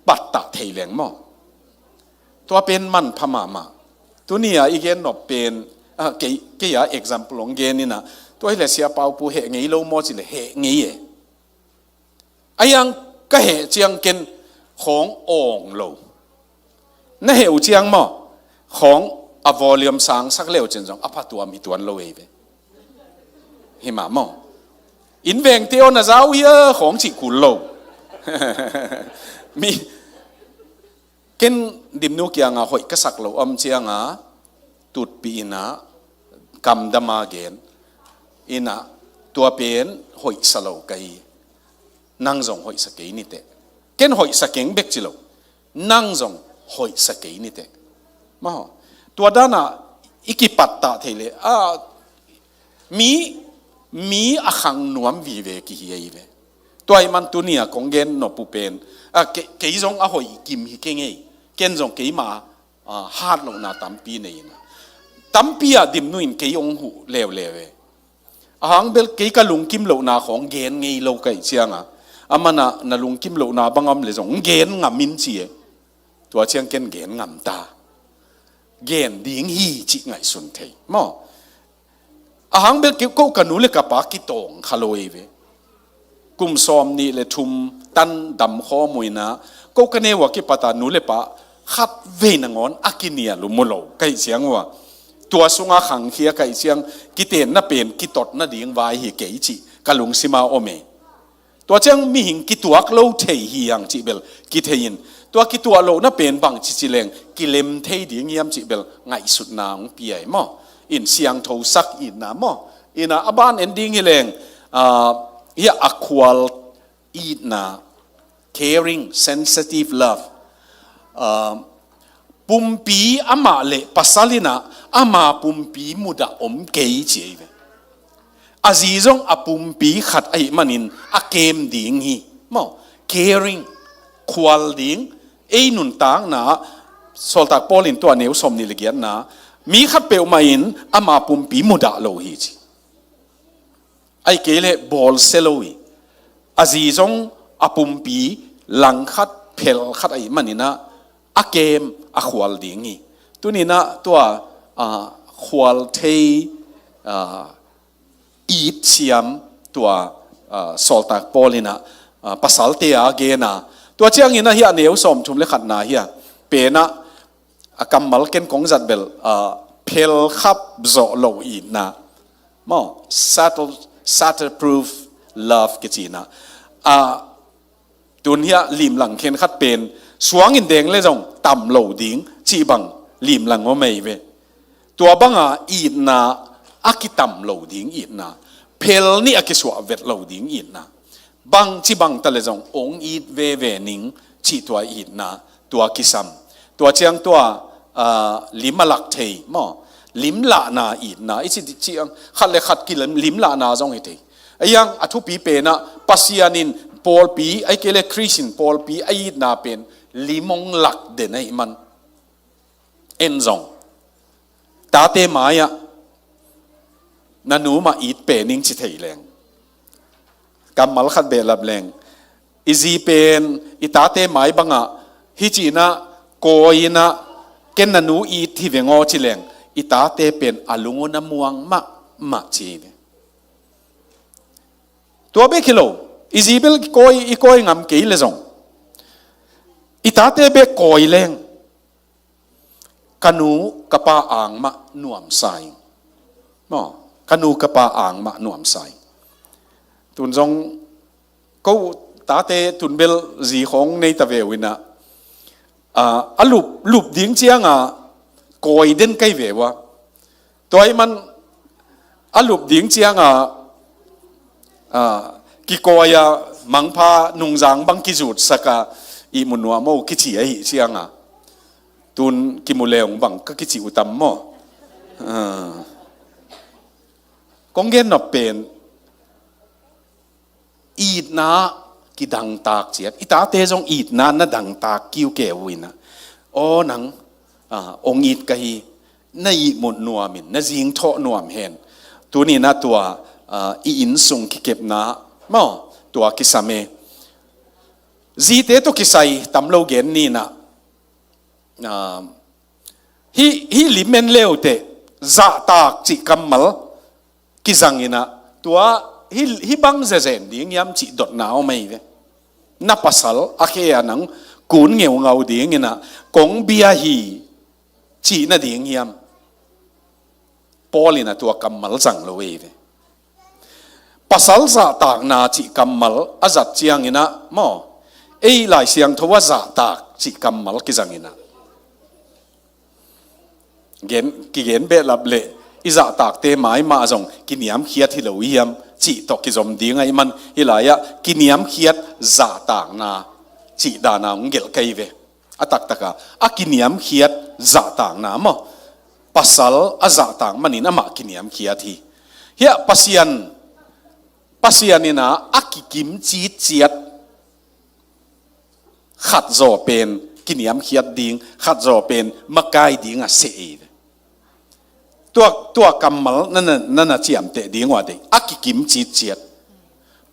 pattah thei leng maw? Tua pen manpha mahmah. Tuni-a i gen nop pen, ah, kei, kei a example hong gen inah, tua hileh Sia Pau Pu heh ngei lo maw cileh heh ngei e. A hiang ka heh ciang ken khawng awng lo. Na heh uh ciang maw, khawng a volume sangsak leu cin zong a phatuam hi tuan lo ei ve. Hi mah maw? Inn vengte aw na zau hia khawng cih kul lo. Mi, ken Dimnu kiangah hoih ka sak lo om ciangah tutpih inah kamdama gen inah tua pen hoihsa lo ka hi. Nang zong hoihsa kei niteh. Ken hoihsa keng bek ci lo. Nang zong hoihsa kei niteh. Maw. Tua danah i kipattah thei leh a mi, mi a khang nuam vive kihi ahi ve. Tua ahih man tuni-a kong gen nop uh pen, a, ke, kei zong a hoih kim hi kei ngei. Ken zong keima, a, hat lohna tampi nei inah, tampi ah Dimnu in kei hong huh leuleu e. A hang bel kei ka lungkim lohna khawng gen ngei lo ka hih ciangah, a manah na lungkim lohna bang om le zong gen ngam in ci e. Tua ciang ken gen ngam ta. Gen ding hi cih ngaihsun thei maw? A hang bel kei ko ka nu le ka pa kitawng kha lo ei ve. Kum sawm nih le thum tan dam khawm uh inah, ko ka neu a kipata nu le pa khat vei nangawn a kinial uh mu lo ka hih ciang uh a, tua sungah khangkhia ka hih ciang kitenna pen kitot nading vai hi kei cih ka lungsima om e. Tua ciang mihing kituak lo thei hi hang cih bel kithei in, tua kituah lohna pen bang cici leng kilem thei ding hiam cih bel ngaihsutna hong pia hi maw? In siangthosak itna maw? Inah a ban en ding hi leng, ah, hiah a khual itna, caring, sensitive love. Ah, pumpi amah le pasal inah ama pumpi mudah om kei ci ei ve. A zi zong a pumpi khat ahih manin a kem ding hi. Maw, caring, khual ding, ei nuntakna, Sawltak Paul in tua neu sawm nih le giatna, mi khat peuhmah in ama pumpi mudah lo hi ci. Ahih kei leh bawlsia lo hi. A zi zong a pumpi langkhat, phelkhat ahih maninah a kem, a khual ding hi. Tuninah tua, ah, khual thei, ah, it siam tua, ah, Sawltak Paul inah, ah, pasalte a gena. Tua cianginah hiah neu sawmthum le khatna hiah penah a kammal ken kong zat bel, ah, phelkhap zawh lo itna. Maw, settle, settle proof love kici inah. Ah, tun hiah limlang khenkhat pen suangin deng le zong tam lo ding cih bang limlang om ei ve. Tua banga itna a kitam lo ding itna, phel nih a kisuah vet lo ding itna, bangci bangta le zong ong it veve ning cih tua itna tua kisam. Tua ciang tua, ah, lim a lak thei maw, limlahna itna i ci ciang khat le khat kilim, limlahna zong hi thei. A hiang a thupi penah Pasian in pawlpi, ahih kei le Khrist in pawlpi a itna pen lim ong lak den ahih man. En zong tate mai-ah na nu mah it pen ing ci thei leng, kammal khat behlap leng, i zi pen i tate mai bangah hih ci inah kawi inah ken na nu it hi veng aw ci leng, i tate pen a lung un a muang mahmah ci hi ve. Tua bek hi lo, i zi bel i kawi, i kawi ngam kei le zong, i tate bek kawi leng, ka nu ka pa ang mah nuamsa ing. Maw, ka nu ka pa ang mah nuamsa ing. Tun zong ko tate tun bel zi khawng nei ta ve uh inah, ah, a lup, lup ding cianga kawi den kai ve uh a. Tua ahih man a lup ding cianga, ah, kikawi a mangpha nungzang bang kizutsaka ihmu nuam aw kici ahih cianga, tun kimu leung bang ka kici uh tam maw? Ah. Kong gen nop pen itna kidangtak ciat, i tate zong itna na dangtak kiukeu uh inah, aw nang, ah, ong it ka hi, na ihmut nuamin, na zingthawh nuam hen. Tuninah tua, ah, i innsung kikepna maw, tua kisam e. Zite tawh kisai tam lo gen ni in ah, ah, hih, hih lim en leuteh, zahtak cih kammal kizang in ah, tua hih, hih bang zezen ding hiam cih dotna om ahi ve. Na pasal a khe a nang kun ngeungau ding in ah, kong bia hi cih nading hiam? Paul in ah tua kammal zang lo ahi ve. Pasal zahtakna cih kammal a zat ciangin ah maw, ei Lai Siangtho ah zahtak cih kammal kizang in ah, gen, kigen behlap leh i zahtakte maimah zong kiniamkhiat hi lo hiam cih tawh kizom ding ahih man, hih lai-ah kiniamkhiat zahtakna cih dan a hong gelh ka hi ve. A taktak a, a kiniamkhiat zahtakna maw, pasal a zahtak manin amah kiniamkhiat hi. Hiah Pasian, Pasian in ah a kikim citciat khat zaw pen kiniamkhiat ding, khat zaw pen makai ding a seh hi ve. Tua, tua kammal na, na, na, na ciamteh ding uh a deih, a kikim citciat.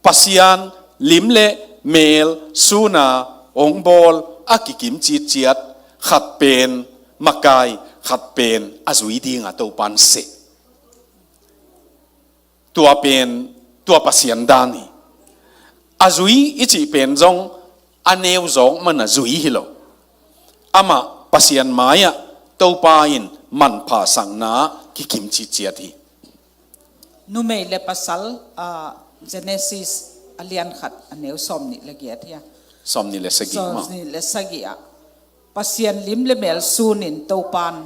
Pasian lim le mel sun a hong bawl a kikim citciat, khat pen makai, khat pen a zui ding a Topa'n seh. Tua pen, tua Pasian dan hi. A zui i cih pen zong a neu zawk man a zui hi lo. Amah Pasian mai-ah Topa in manpha sakna kikim citciat hi. Numei le pasal, ah, Genesis a lian khat a neu sawmnih le giat hi a. Sawmnih le sagih maw? Sawmnih le sagih ah. Pasian lim le mel sun in Topa'n,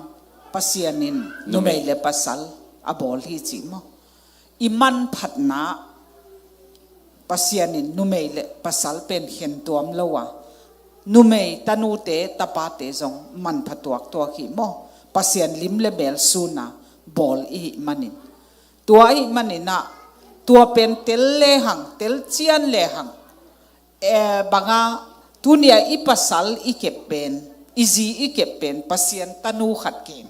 Pasian in numei le pasal a bawl hi ci maw? I manphatna Pasian in numei le pasal pen khentuam lo a, numei tanute tapate zong manpha tuaktuak hi maw? Pasian lim le mel sun a bawl i hih manin. Tua ahih manin ah, tua pen tel lehang, tel cian lehang, eh, bang a, tuni-a i pasal i kep pen, i zi i kep pen, Pasian tanu khat kem,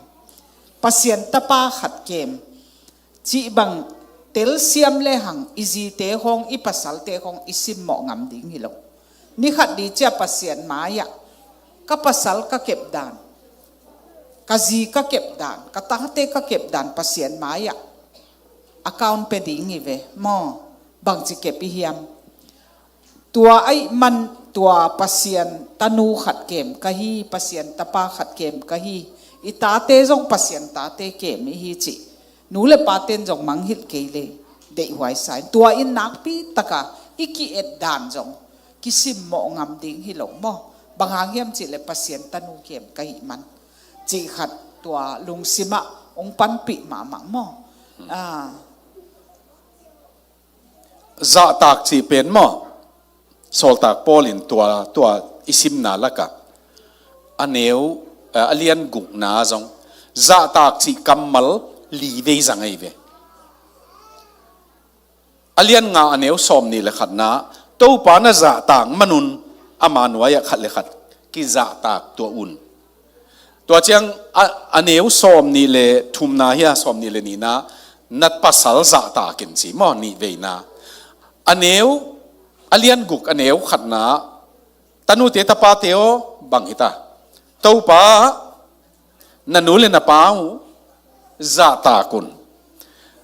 Pasian tapa khat kem cih bang telsiam lehang, i zite khawng, i pasalte khawng i simmawh ngam ding hi lo. Ni khat ni ciang Pasian mai-ah ka pasal ka kep dan, ka zi ka kep dan, ka tate ka kep dan Pasian mai-ah account pia ding hi ve maw? Bangci kep i hiam? Tua ahih man, tua Pasian tanu khat kem ka hi, Pasian tapa khat kem ka hi, i tate zong Pasian tate kem i hi cih nu le pate'n zong mangngilh kei leh deihhuai sa in. Tua in nakpi takin i ki-et dan zong kisimmawh ngam ding hi lo maw? Bang hang hiam cih leh Pasian tanu kem ka hih man cih khat tua lungsim ah hong panpih mahmah maw? Ah. Zahtak cih pen maw, sawltak Paul in tua, tua i simna lakah a neu, eh, a lian gukna zong zahtak cih kammal li vei zang ahi ve. A lian nga a neu sawmnih le khatna, Topa na zahtak man un ama nuai-ah khat le khat kizahtak tuah un. Tua ciang a, a neu sawmnih le thumna hi a, sawmnih le nihna, na pasal zahtak in ci maw, nih veina. A neu, a lian guk a neu khatna, tanute tapate aw, bang hi ta, Topa na nu le na pa uh zahtak un.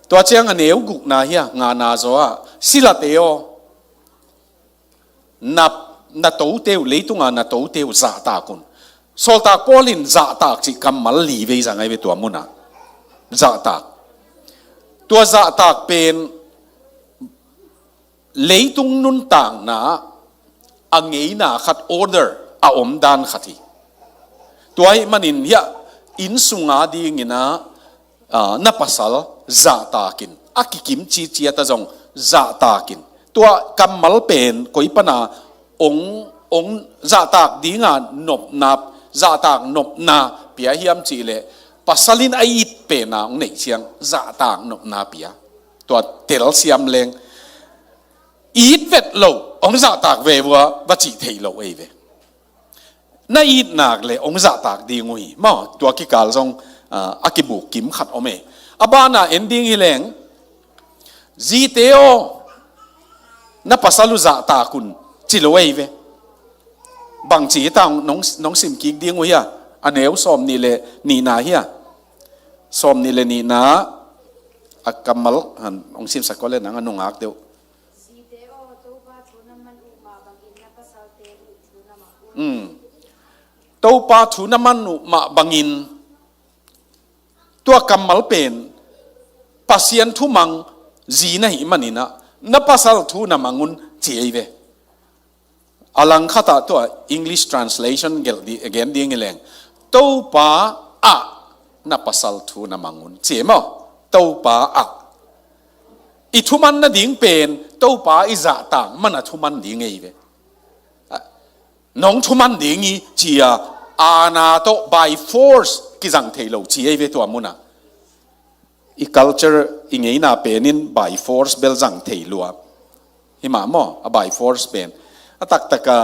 Tua ciang a neu gukna hi a, ngana zaw ah, silate aw, na, na tote uh, leitunga na tote uh zahtak un. Sawltak Paul in zahtak cih kammal li vei zang ahi ve tua munah. Zahtak. Tua zahtak pen leitung nuntakna a ngeina khat, order a om dan khat hi. Tua ahih manin hiah inn sunga dingin ah, ah, na pasal zahtak in, a kikim citciat ah zong zahtak in. Tua kammal pen koi pana ong, ong zahtak dinga nopna, zahtak nopna pia hiam cih leh, pasal in a it pena ong neih ciang zahtak nopna pia. Tua telsiam leng, it vet lo, ong zahtak ve vua, va cih theih lo ei ve. Na it nak leh ong zahtak ding uh hi. Maw, tua kikal zong, ah, a kibuk kim khat om e. A bana en ding hi leng, zite aw, na pasal uh zahtak un, ci lo ei ve. bangci hi ta, nong, nong sim kik ding uh hia? A neu sawm nih le nihna hia? Sawm nih le nihna a kammal, han, hong simsak ko le nang a nungak deuh. Zite aw, Topa thu na man uh mah bangin na pasalte uh thu na mang un. Mm. Topa thu na man uh mah bangin, tua kammal pen Pasian thu mang zi na hih manin ah, na pasal thu na mang un ci ei ve. A langkhat ah tua English translation gelh di, gen ding hi leng, Topa ah na pasal thu na mang un ci ei maw? Topa ah. I thuman nading pen Topa i zahtak man a thuman ding ei ve. Nong thuman ding hi ci-a, aana tawh by force kizang thei lo ci ei ve tua munah. I culture, i ngeina penin by force bel zang thei lua. Hi mah maw, a by force pen. A taktak a,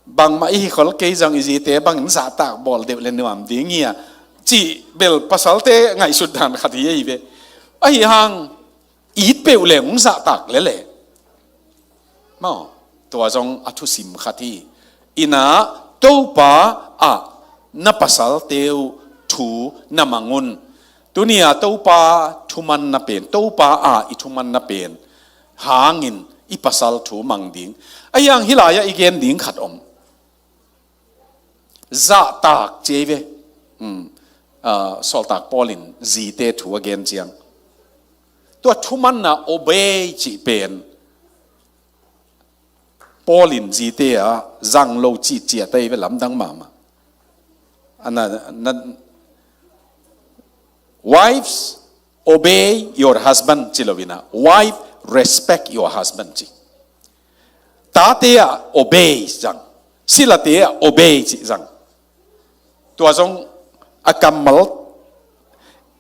bangmah i hi khol kei zong i zite bangin zahtak bawl deuh le nuam ding hi a, cih bel pasalte ngaihsut dan khat hi ei ve. Ahi hang, it peuh leng hong zahtak lel e. Maw, tua zong a thusim khat hi. Inah Topa ah na pasalte uh thu na mang un. Tuni-a Topa thumanna pen, Topa ah i thumanna pen hangin i pasal thu mang ding. Ahi hang hih lai-ah i gen ding khat om. Zahtak ci ei ve. Hmm. Ah, Sawltak Paul in zite thu a gen ciang, tua thumanna obey cih pen Paul in zite ah zang lo cih ciat ei ve, lamdang mahmah. A na, na, wives, obey your husband ci lo inah, wife, respect your husband ci. Tate ah obey zang, silate ah obey ci zang. Tua zong a kammal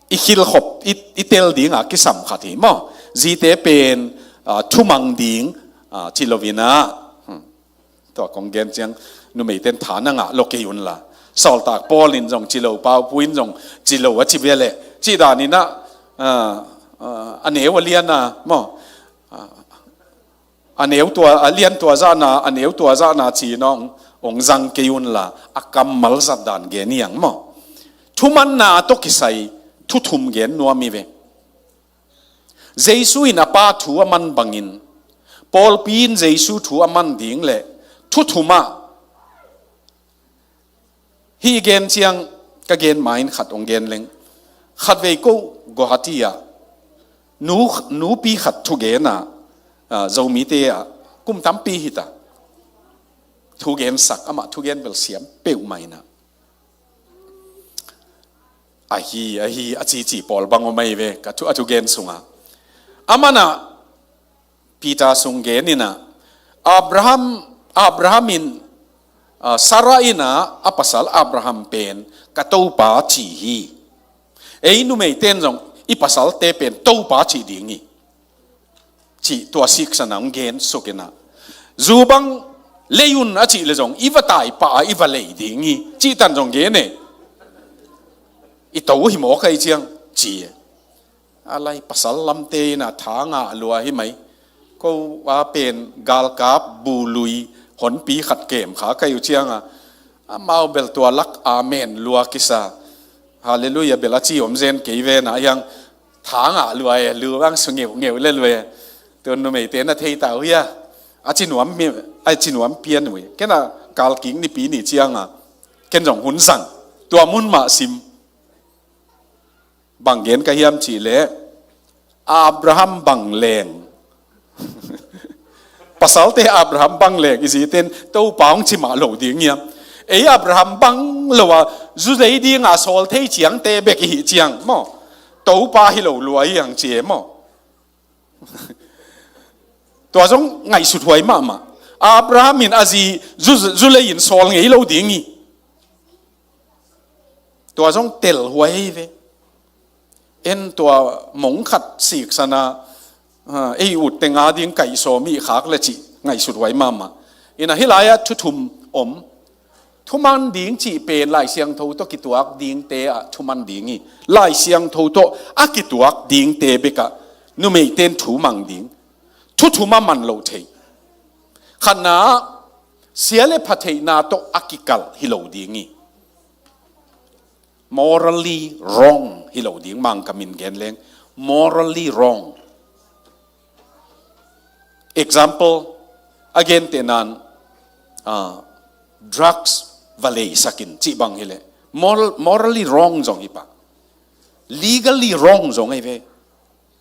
i khilkhop, i, i tel dinga kisam khat hi maw. Zite pen, ah, thumang ding, ah, ci lo inah. Hmm. Tua kong gen ciang, numeiten tha na ngah lo kei unla. Sawltak Paul in zong ci lo, Paupu in zong ci lo a ci ve leh. Cih dan inah, ah, ah, a neu a lian a maw. Ah, a neu tua, a lian tua zahna, a neu tua zahna ci-in hong, hong zang kei unla, a kammal zat dan gen hi hang maw. Thumanna tawh kisai, thu thum gen nuam hi ve. Jesu in a Pa thu a man bangin, pawlpi in Jesu thu a man ding le, thu thum ah, hih gen ciang ka gen ma-in khat hong gen leng. Khatvei ko Guwahati ah, nu, nupi khat thugen ah, ah, Zomite ah, kum tampi hi ta. Thugen sak, amah thugen bel siam peuhmah inah. Ahi, ahi, a cici pawl bang om ahi ve, ka thu, a thugen sungah. Aman ah, Peter sung gen inah, Abraham, Abraham in, ah, Sarah inah a pasal Abraham pen ka topa ci hi. Ei numeiten zong i pasalte pen topa ci ding hi. Cih tua siksan ah hong gen suk inah. Zu bang lei un a cih le zong i va taipah a i va lei ding hi. Cih tan zong gen e. I to hi mawk ahi ciang ci e. A lai pasal lamte inah tha ngah lua hi mai. Ko a pen galkap bu lui honpi khat kem kha ka hi uh ciang a, amau bel tua lak amen lua kisa. Halleluiah bel a ci om zen kei ve na hiang, tha ngah lua e, lu bang su ngeu ngeu le lua e. Tun numeite na thei ta uh hia? A ci nuam mi, a ci nuam pian uh hi. Ken a kalkik nipi ni ciang a, ken zong hun zang. Tua mun mah sim. Bang gen ka hiam cih leh, Abraham bang leng. Pasalte Abraham bang leng, i ziten Topa hong ci mah lo ding hiam? Ei Abraham bang lo a, zu lei dinga sawl thei ciangte bek i hih ciang maw? Topa hi lo lua hiang ci e maw? Tua zong ngaihsut huai mahmah. Abraham in a zi zu, zu lei in sawl ngei lo ding hi. Tua zong tel huai hi ve. En tua mong khat siksan a, ah, ei ut teng a ding kaih sawm i khak le cih ngaihsut huai mahmah. Inah hih lai-ah thu thum om. Thuman ding cih pen Lai Siangtho tawh kituak dingte ah thuman ding hi. Lai Siangtho tawh a kituak dingte bekah numeiten thu mang ding. Thu thum a man lo thei. Khatna ah, Sia le pha theihna tawh a kikalh hi lo ding hi. Morally wrong hi lo ding, Mangkam in gen leng, morally wrong. Example, a gentehna in, ah, drugs va leisak in cih bang hileh, moral, morally wrong zong hi pah. Legally wrong zong ahi ve.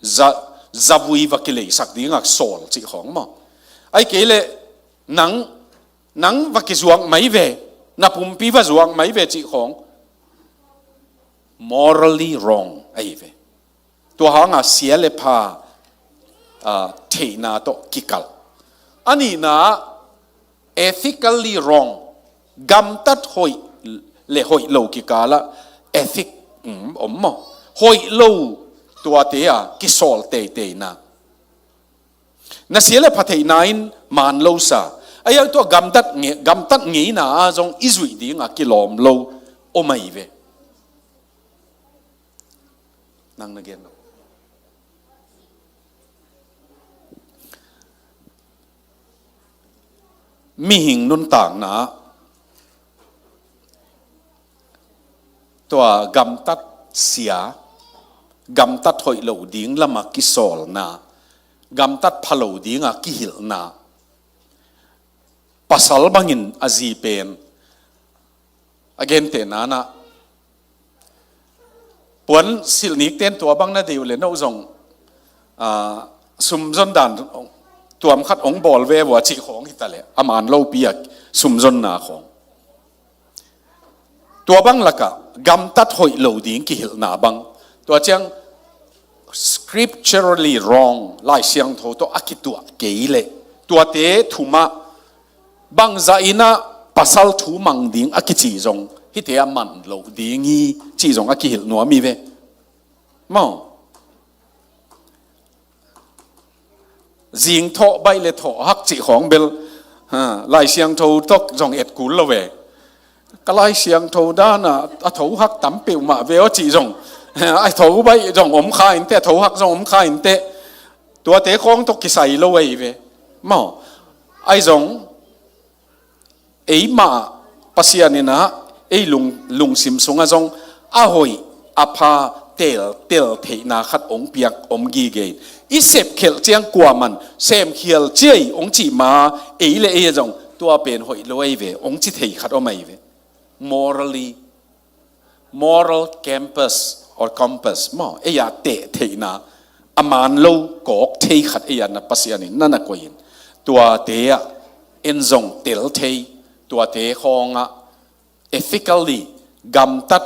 Za, zavui va kileisak ding a sawl cih khawng maw. Ahih kei leh nang, nang va kizuak mai ve, na pumpi va zuak mai ve cih khawng morally wrong ahi ve. Tua hang a sia le pha, ah, theihna tawh kikalh. A nihna, ethically wrong, gamtat hoih le hoih lo kikal ah ethic, um, om maw? Hoih lo, tuate a kisawl teiteina. Na sia le pha theihna in maan lo sa. Ahi hang tua gamtat nge-, gamtat ngeina ah zong i zuih ding a kilawm lo om ahi ve. Nang na gen lo. Mihing nuntakna ah tua gamtat sia, gamtat hoih lo ding lam a kisawlna, gamtat pha lo ding a kihilhna, pasal bangin a zi pen, a gentehna in ah, puan silh nik ten tua bang na deih uh leh no zong, ah, sumzon dan tuam khat hong bawl ve vua cih khawng hi ta leh, a maan lopi a sumzonna khawng. Tua bang lak ah gamtat hoih lo ding kihilhna bang, tua ciang scripturally wrong, Lai Siangtho tawh a kituah kei leh, tuate thum ah bangzah in ah pasal thu mang ding a kici zong, hihte a man lo ding hi cih zong a kihilh nuam hi ve. Maw? Zing thawh baih le thawh hak cih khawng bel, ha, Lai Siangtho tawh zong et kul lo ve. Ka Lai Siangtho dan a, a tho hak tam peuhmah ve aw cih zong, a tho baih zong om kha inteh, a tho hak zong om kha inteh. Tuate khawng tawh kisai lo ahi ve. Maw? Ahi zong, eimah Pasian in ah ei lung, lungsim sungah zong a hoih a pha tel, tel theihna khat hong piak om gige in, i sepkhialh ciang kuaman semkhial ciai hong cih ma, ei le ei ah zong tua pen hoih lo ahi ve hong ci thei khat om ahi ve. Morally, moral campus or compass maw, ei a teh theihna, a maan lo kawk thei khat ei a na Pasian in na na koih in, tuate ah en zong tel thei, tuate khawng ah ethically, gamtat,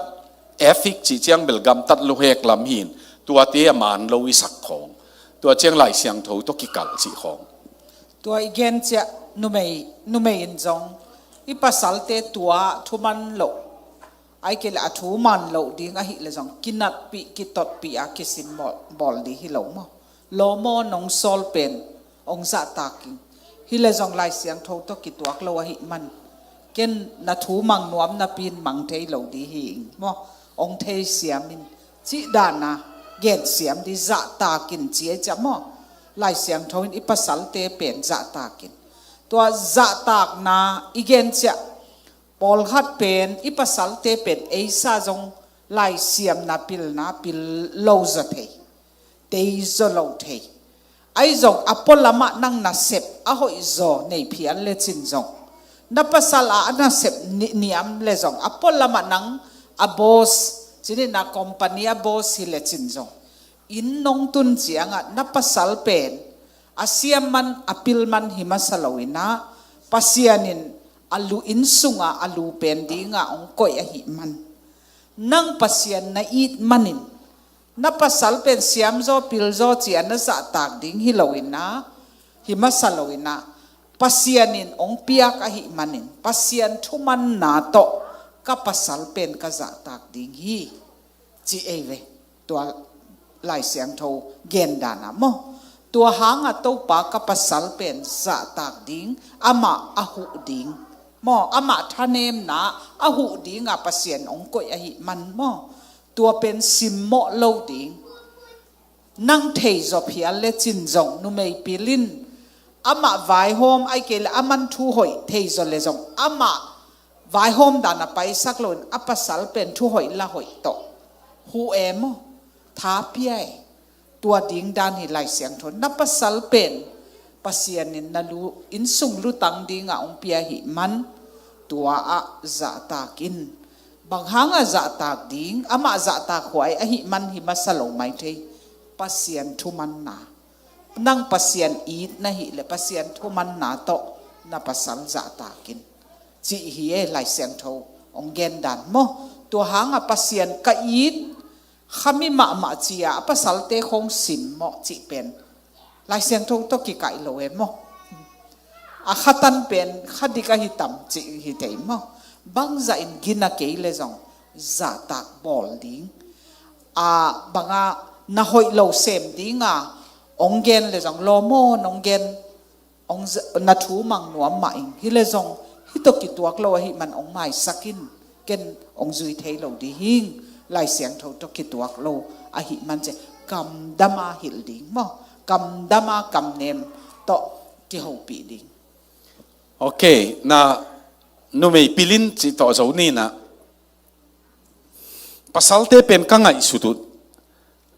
ethic cih ciang bel gamtat luhek lam hi in, tuate a maan lo i sak khawng, tua ciang Lai Siangtho tawh kikalh cih khawng. Tua i gen ciah numei, numei in zong i pasalte tua thuman loh, ahih kei leh a thuman loh ding ahih leh zong kinatpih, kitotpih a kisim bawl, bawl ding hi lo maw? Lawm aw, nong sawl pen hong zahtak ing. Hi leh zong Lai Siangtho tawh kituak lo ahih man, ken na thu mang nuam napi in mang thei lo ding hi ing maw? Hong theisiam in, cih dan a gensiam ding, zahtak in ci ei ciah maw? Lai Siangtho in i pasalte pen zahtak in. Tua zahtakna i gen ciah, pawlkhat pen, i pasalte pen eisa zong laisiamna pilna pil lo zaw thei, tei zaw lo thei. Ahi zong a pualamah nang nasep a hoih zaw nei phial lecin zong, na pasal a a nasep ni-, niam le zong, a pualamah nang a boss, cih ni na company a boss hi lecin zong, inn nong tun ciangah na pasal pen a siam man, a pil man hi masa lo in ah, Pasian in a lu inn sungah a lu pen dingah hong koih ahih man, nang Pasian na it manin, na pasal pen siamzaw pilzaw ci-a na zahtak ding hi lo in ah, hi masa lo in ah, Pasian in hong piak ahih manin, Pasian thumanna tawh ka pasal pen ka zahtak ding hi, ci ei ve. Tua Lai Siangtho gen dan ah maw? Tua hangah Topa ka pasal pen zahtak ding, amah a huh ding maw, amah thanemna a huh dingah Pasian hong koih ahih man maw? Tua pen simmawh lo ding. Nang thei zaw phial lecin zong, numei pil in Amah vaihawm ai kei le aman thu hoih thei zaw le zong amah vaihawm dan a paisak loin a pasal pen thu hoih la hoih tawh hu e maw? Tha pia e. Tua ding dan hi Lai Siangtho. Na pasal pen Pasian in na lu, inn sung lutang dingah hong pia ahih man tua ah zahtak in. Bang hangah zahtak ding? Amah zahtak huai ahih man hi masa lo mai thei. Pasian thumanna. Nang Pasian it na hih le Pasian thumanna tawh na pasal zahtak in. Cih hi e Lai Siangtho hong gen dan maw? Tua hangah Pasian ka it, khami mahmah ci-a a pasalte khong sim mawh cih pen Lai Siangtho tawh kikaih lo e maw? A khatan pen kha dik ahi tam cih hi thei maw? Bangzah in gina kei le zong zahtak bawl ding. A banga na hoih lo sem dinga hong gen le zong lawm aw, nong gen hong z-, na thu mang nuam mah ing. Hi le zong hih tawh kituak lo ahih man hong maisak in. Ken hong zui thei lo ding hing. Lai Siangtho tawh kituak lo ahih man ci-a kamdama hilh ding maw? Kamdama kamnem tawh kihopih ding. Ok, na numei pilin cih tawh zo ni na. Pasalte pen ka ngaihsut uh,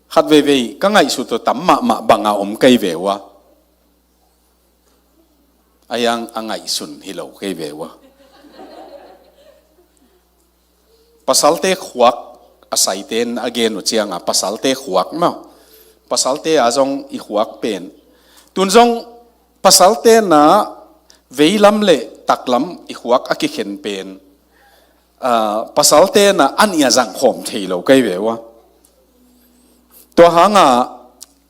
khat veivei ka ngaihsut uh tam mahmah banga om kei ve uh a. A yang a ngaihsun hi lo kei ve uh a. Pasalte khuak a saite in a gen uh cianga pasalte khuak maw? Pasalte a zong i khuak pen. Tun zong pasalte na veilam le taklam i khuak a kikhen pen. Ah, pasalte na an i a zang khawm thei lo kei ve uh a. Tua hanga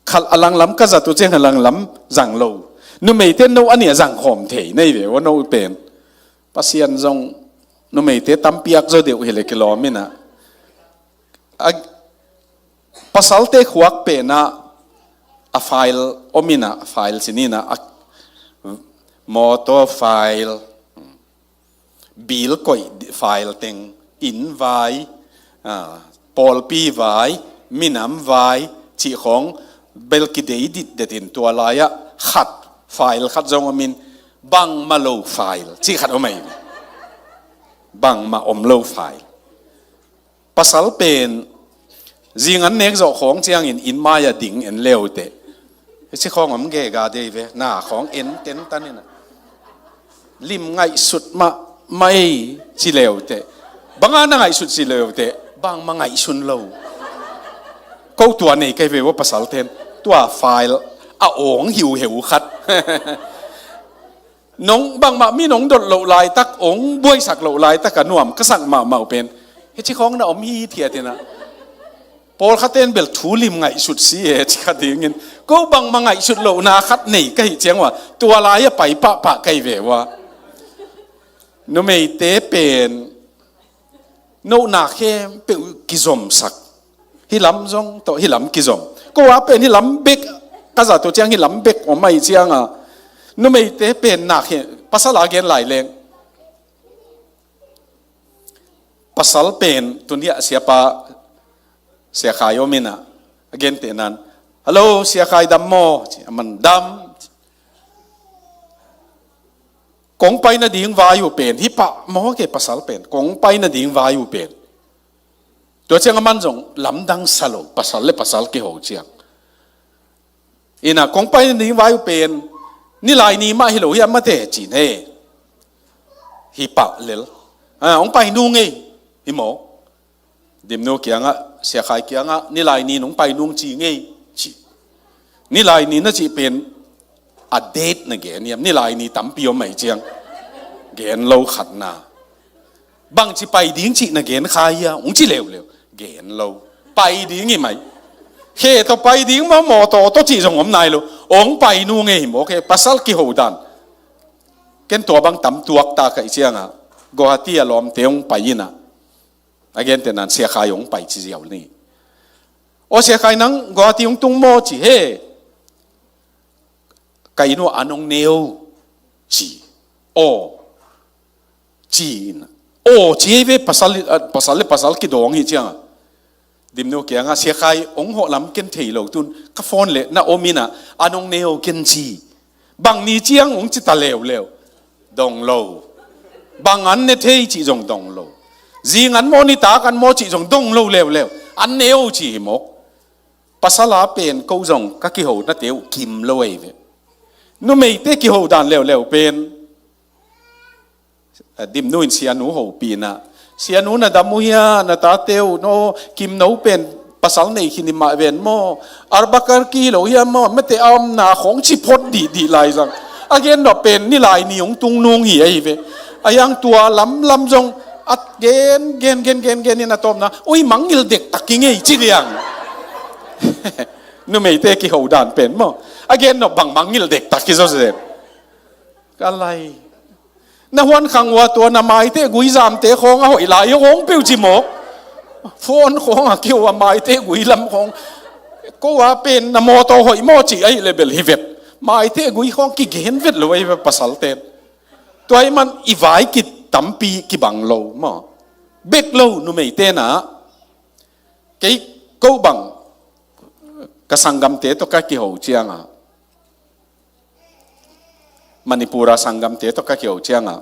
khat a langlam ka zat uh ciang a langlam zang lo. Numeite no an i a zang khawm thei nei ve uh a no pen. Pasian zong numeite tampiak zaw deuh hi le kilawm ina. A, pasalte khuak pena a file om ina, a file sinina a motor file, bill koih file teng, inn vai, ah, pawlpi vai, minam vai, cih khong bel kidei ditdetin tua lai-ah khat, file khat zong om in bangmah lo file cih khat om ahi. Bangmah om lo file. Pasal pen zingan nek zawh khawng ciangin inn mai-ah ding en leuteh. Hici khawng om gega dei ve, na khawng en tentan ina. Lim ngaihsut mah mai ci leuteh. Banga na ngaihsut ci leuteh, bangmah ngaihsun lo. Ko tua nei kei ve ua pasal ten. Tua file a awng hiuheu khat. Nong bangmah mi nong dot loh laitak, ong buaisak loh laitak a nuam ka sak mahmah uh pen. Hici khawng na om hithiat ina. Pawlkhat ten bel thu lim ngaihsut si e, ci kha dingin. Ko bangmah ngaihsut lohna khat nei ka hih ciang ua, tua lai-a pai pahpah kei ve ua. Numeite pen, nohna khempeuh kizomsak. Hih lam zong tawh hih lam kizom. Ko a pen hih lam bek, ka zat uh ciang hih lam bek om ahi cianga. Numeite pen nak hi, pasal a gen lai leng. Pasal pen, tun hiah siapa, Sia Khai om ina, a gentehnan. Hello, Sia Khai dam maw? Ci, aman dam. Kong pai nading vai uh pen, hih pah maw ke pasal pen, kong pai nading vai uh pen. Tua ciang aman zong lamdang sa lo, pasal le pasal kiho ciang. Ina, kong pai nading vai uh pen, nilai ni mah hi lo hiam mate, cin he. Hih pah lel. Ah, hong pai nu ngei, hi maw? Dimnu kiangah, Sia Khai kiangah, nilai ni nong pai nung ci ngei, ci. Nilai ni na cih pen, a date na gen hiam, nilai ni tampi om ahi ciang. Gen lo khatna. Bangci pai ding cih na gen kha hia, ong ci leuleu. Gen lo. Pai ding hi mai. Khe tawh pai ding maw, mawtaw tawh cih zong om nai lo. Ong pai nu ngei hi maw, khe pasal kiho dan. Ken tua bang tam tuak ta ka hih cianga. Guwahati a lawmte ong pai ina. A gentehnan Sia Khai ong pai ci ziau ni. Aw Sia Khai nang Guwahati ong tung maw ci he. Ka inn uah an ong ne uh ci. Aw. Ci ina. Aw ci hi ve pasal, ah, pasal le pasal kidawng hi cianga. Dimnu kiangah Sia Khai ong hawh lam ken thei lo tun. Ka phone le na om ina an ong ne uh ken ci. Bang ni ciang ung ci ta leuleu, dong lo. Bang an ne thei cih zong dong lo. Zing an maw nitak an maw cih zong dong lo leuleu. An ne o ci hi mawk. Pasal a pen ko zong ka kiho nate uh kim lo ei ve. Numeite kiho dan leuleu pen, a, Dimnu in sianu hopih na, sianu na dam uh hia, na tate uh no kim no pen pasal nei khin hi mah ven maw? Arbakar ki lo hia maw? Mete a omna khong ci phot dihdih lai zang. A gen dawh pen ni lai ni ung tung nung hi ahi ve. A hiang tua lamlam zong a gen gen gen gen gen in a tawpna ui mangngil dektak ki ngei ci liang. Numeite kiho dan pen maw? A gen dawh bang mangngil dektak ki zo zen. Ka lai. Na huan khang ua tua na maite gui zamte khong a hoih lai khong peuh ci mawk. Phone khong a kiho a maite gui lam khong. Ko a pen na mawtaw hoih maw ci ahi le bel hi vet. Maite gui khong kigen vet lo ahi ve pasal ten. Tua hi man i vai ki tampi kibang lo maw? Bek lo numeite na. Kei ko bang ka sanggamte tawh ka kiho cianga, Manipura sanggamte tawh ka kiho cianga,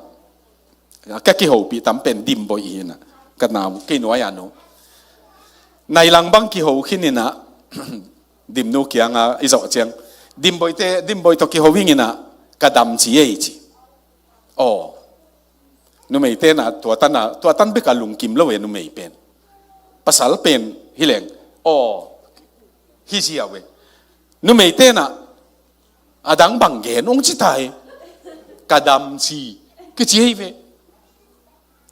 ka kihopih tam pen Dimboi hi ina. Ka nau kei nuai a nu nai lang bang kiho khin ina. Dimnu kianga i zawh ciang Dimboite, Dimboi tawh kiho ing ina, ka dam ci ei ci. Aw. Numeite na tua tan a, tua tan bek a lungkim lo e numei pen. Pasal pen hi leng. Aw. Hi ziau e. Numeite na a dang bang gen ung ci ta e. Ka dam ci. Kici ei ve.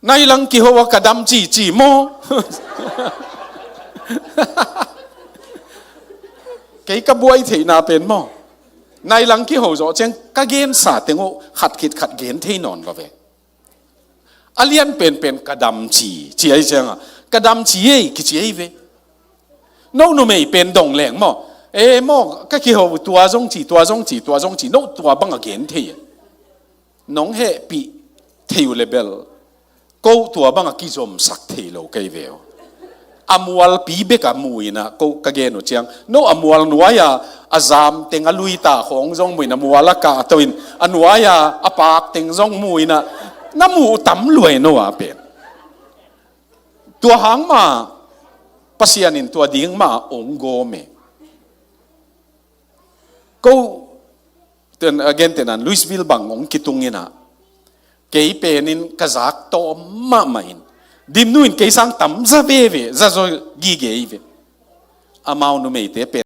Nai lang kiho a ka dam ci ci maw? Kei ka buai theihna pen maw? Nai lang kiho zawh ciang ka gensa teng uh khat khit khat gen thei nawn va ve. A lian penpen ka dam ci ci ahi cianga, ka dam ci ei kici ei ve. No numei pen dong leng maw? E maw ka kiho tua zong ci, tua zong ci, tua zong ci, no tua bang a gen thei e. Nong hehpih thei uh le bel ko tua bang a kizomsak thei lo kei ve uh. A mualpi bek a mu ina ko ka gen uh ciang no a mual nuai a, a zam teng a lui ta khong zong mu ina, mual a kah to in a nuai a, a pak teng zong mu ina, na mu uh tam luai no a pen. Tua hang ma Pasian in tua ding ma ong gom e. Ko ten again tenan Louisville bang ong kitung ina. Kei penin ka zak tawm mahmah in. Dimnu in kei sang tam za veve, za zo gige i ve. Amau numeite pen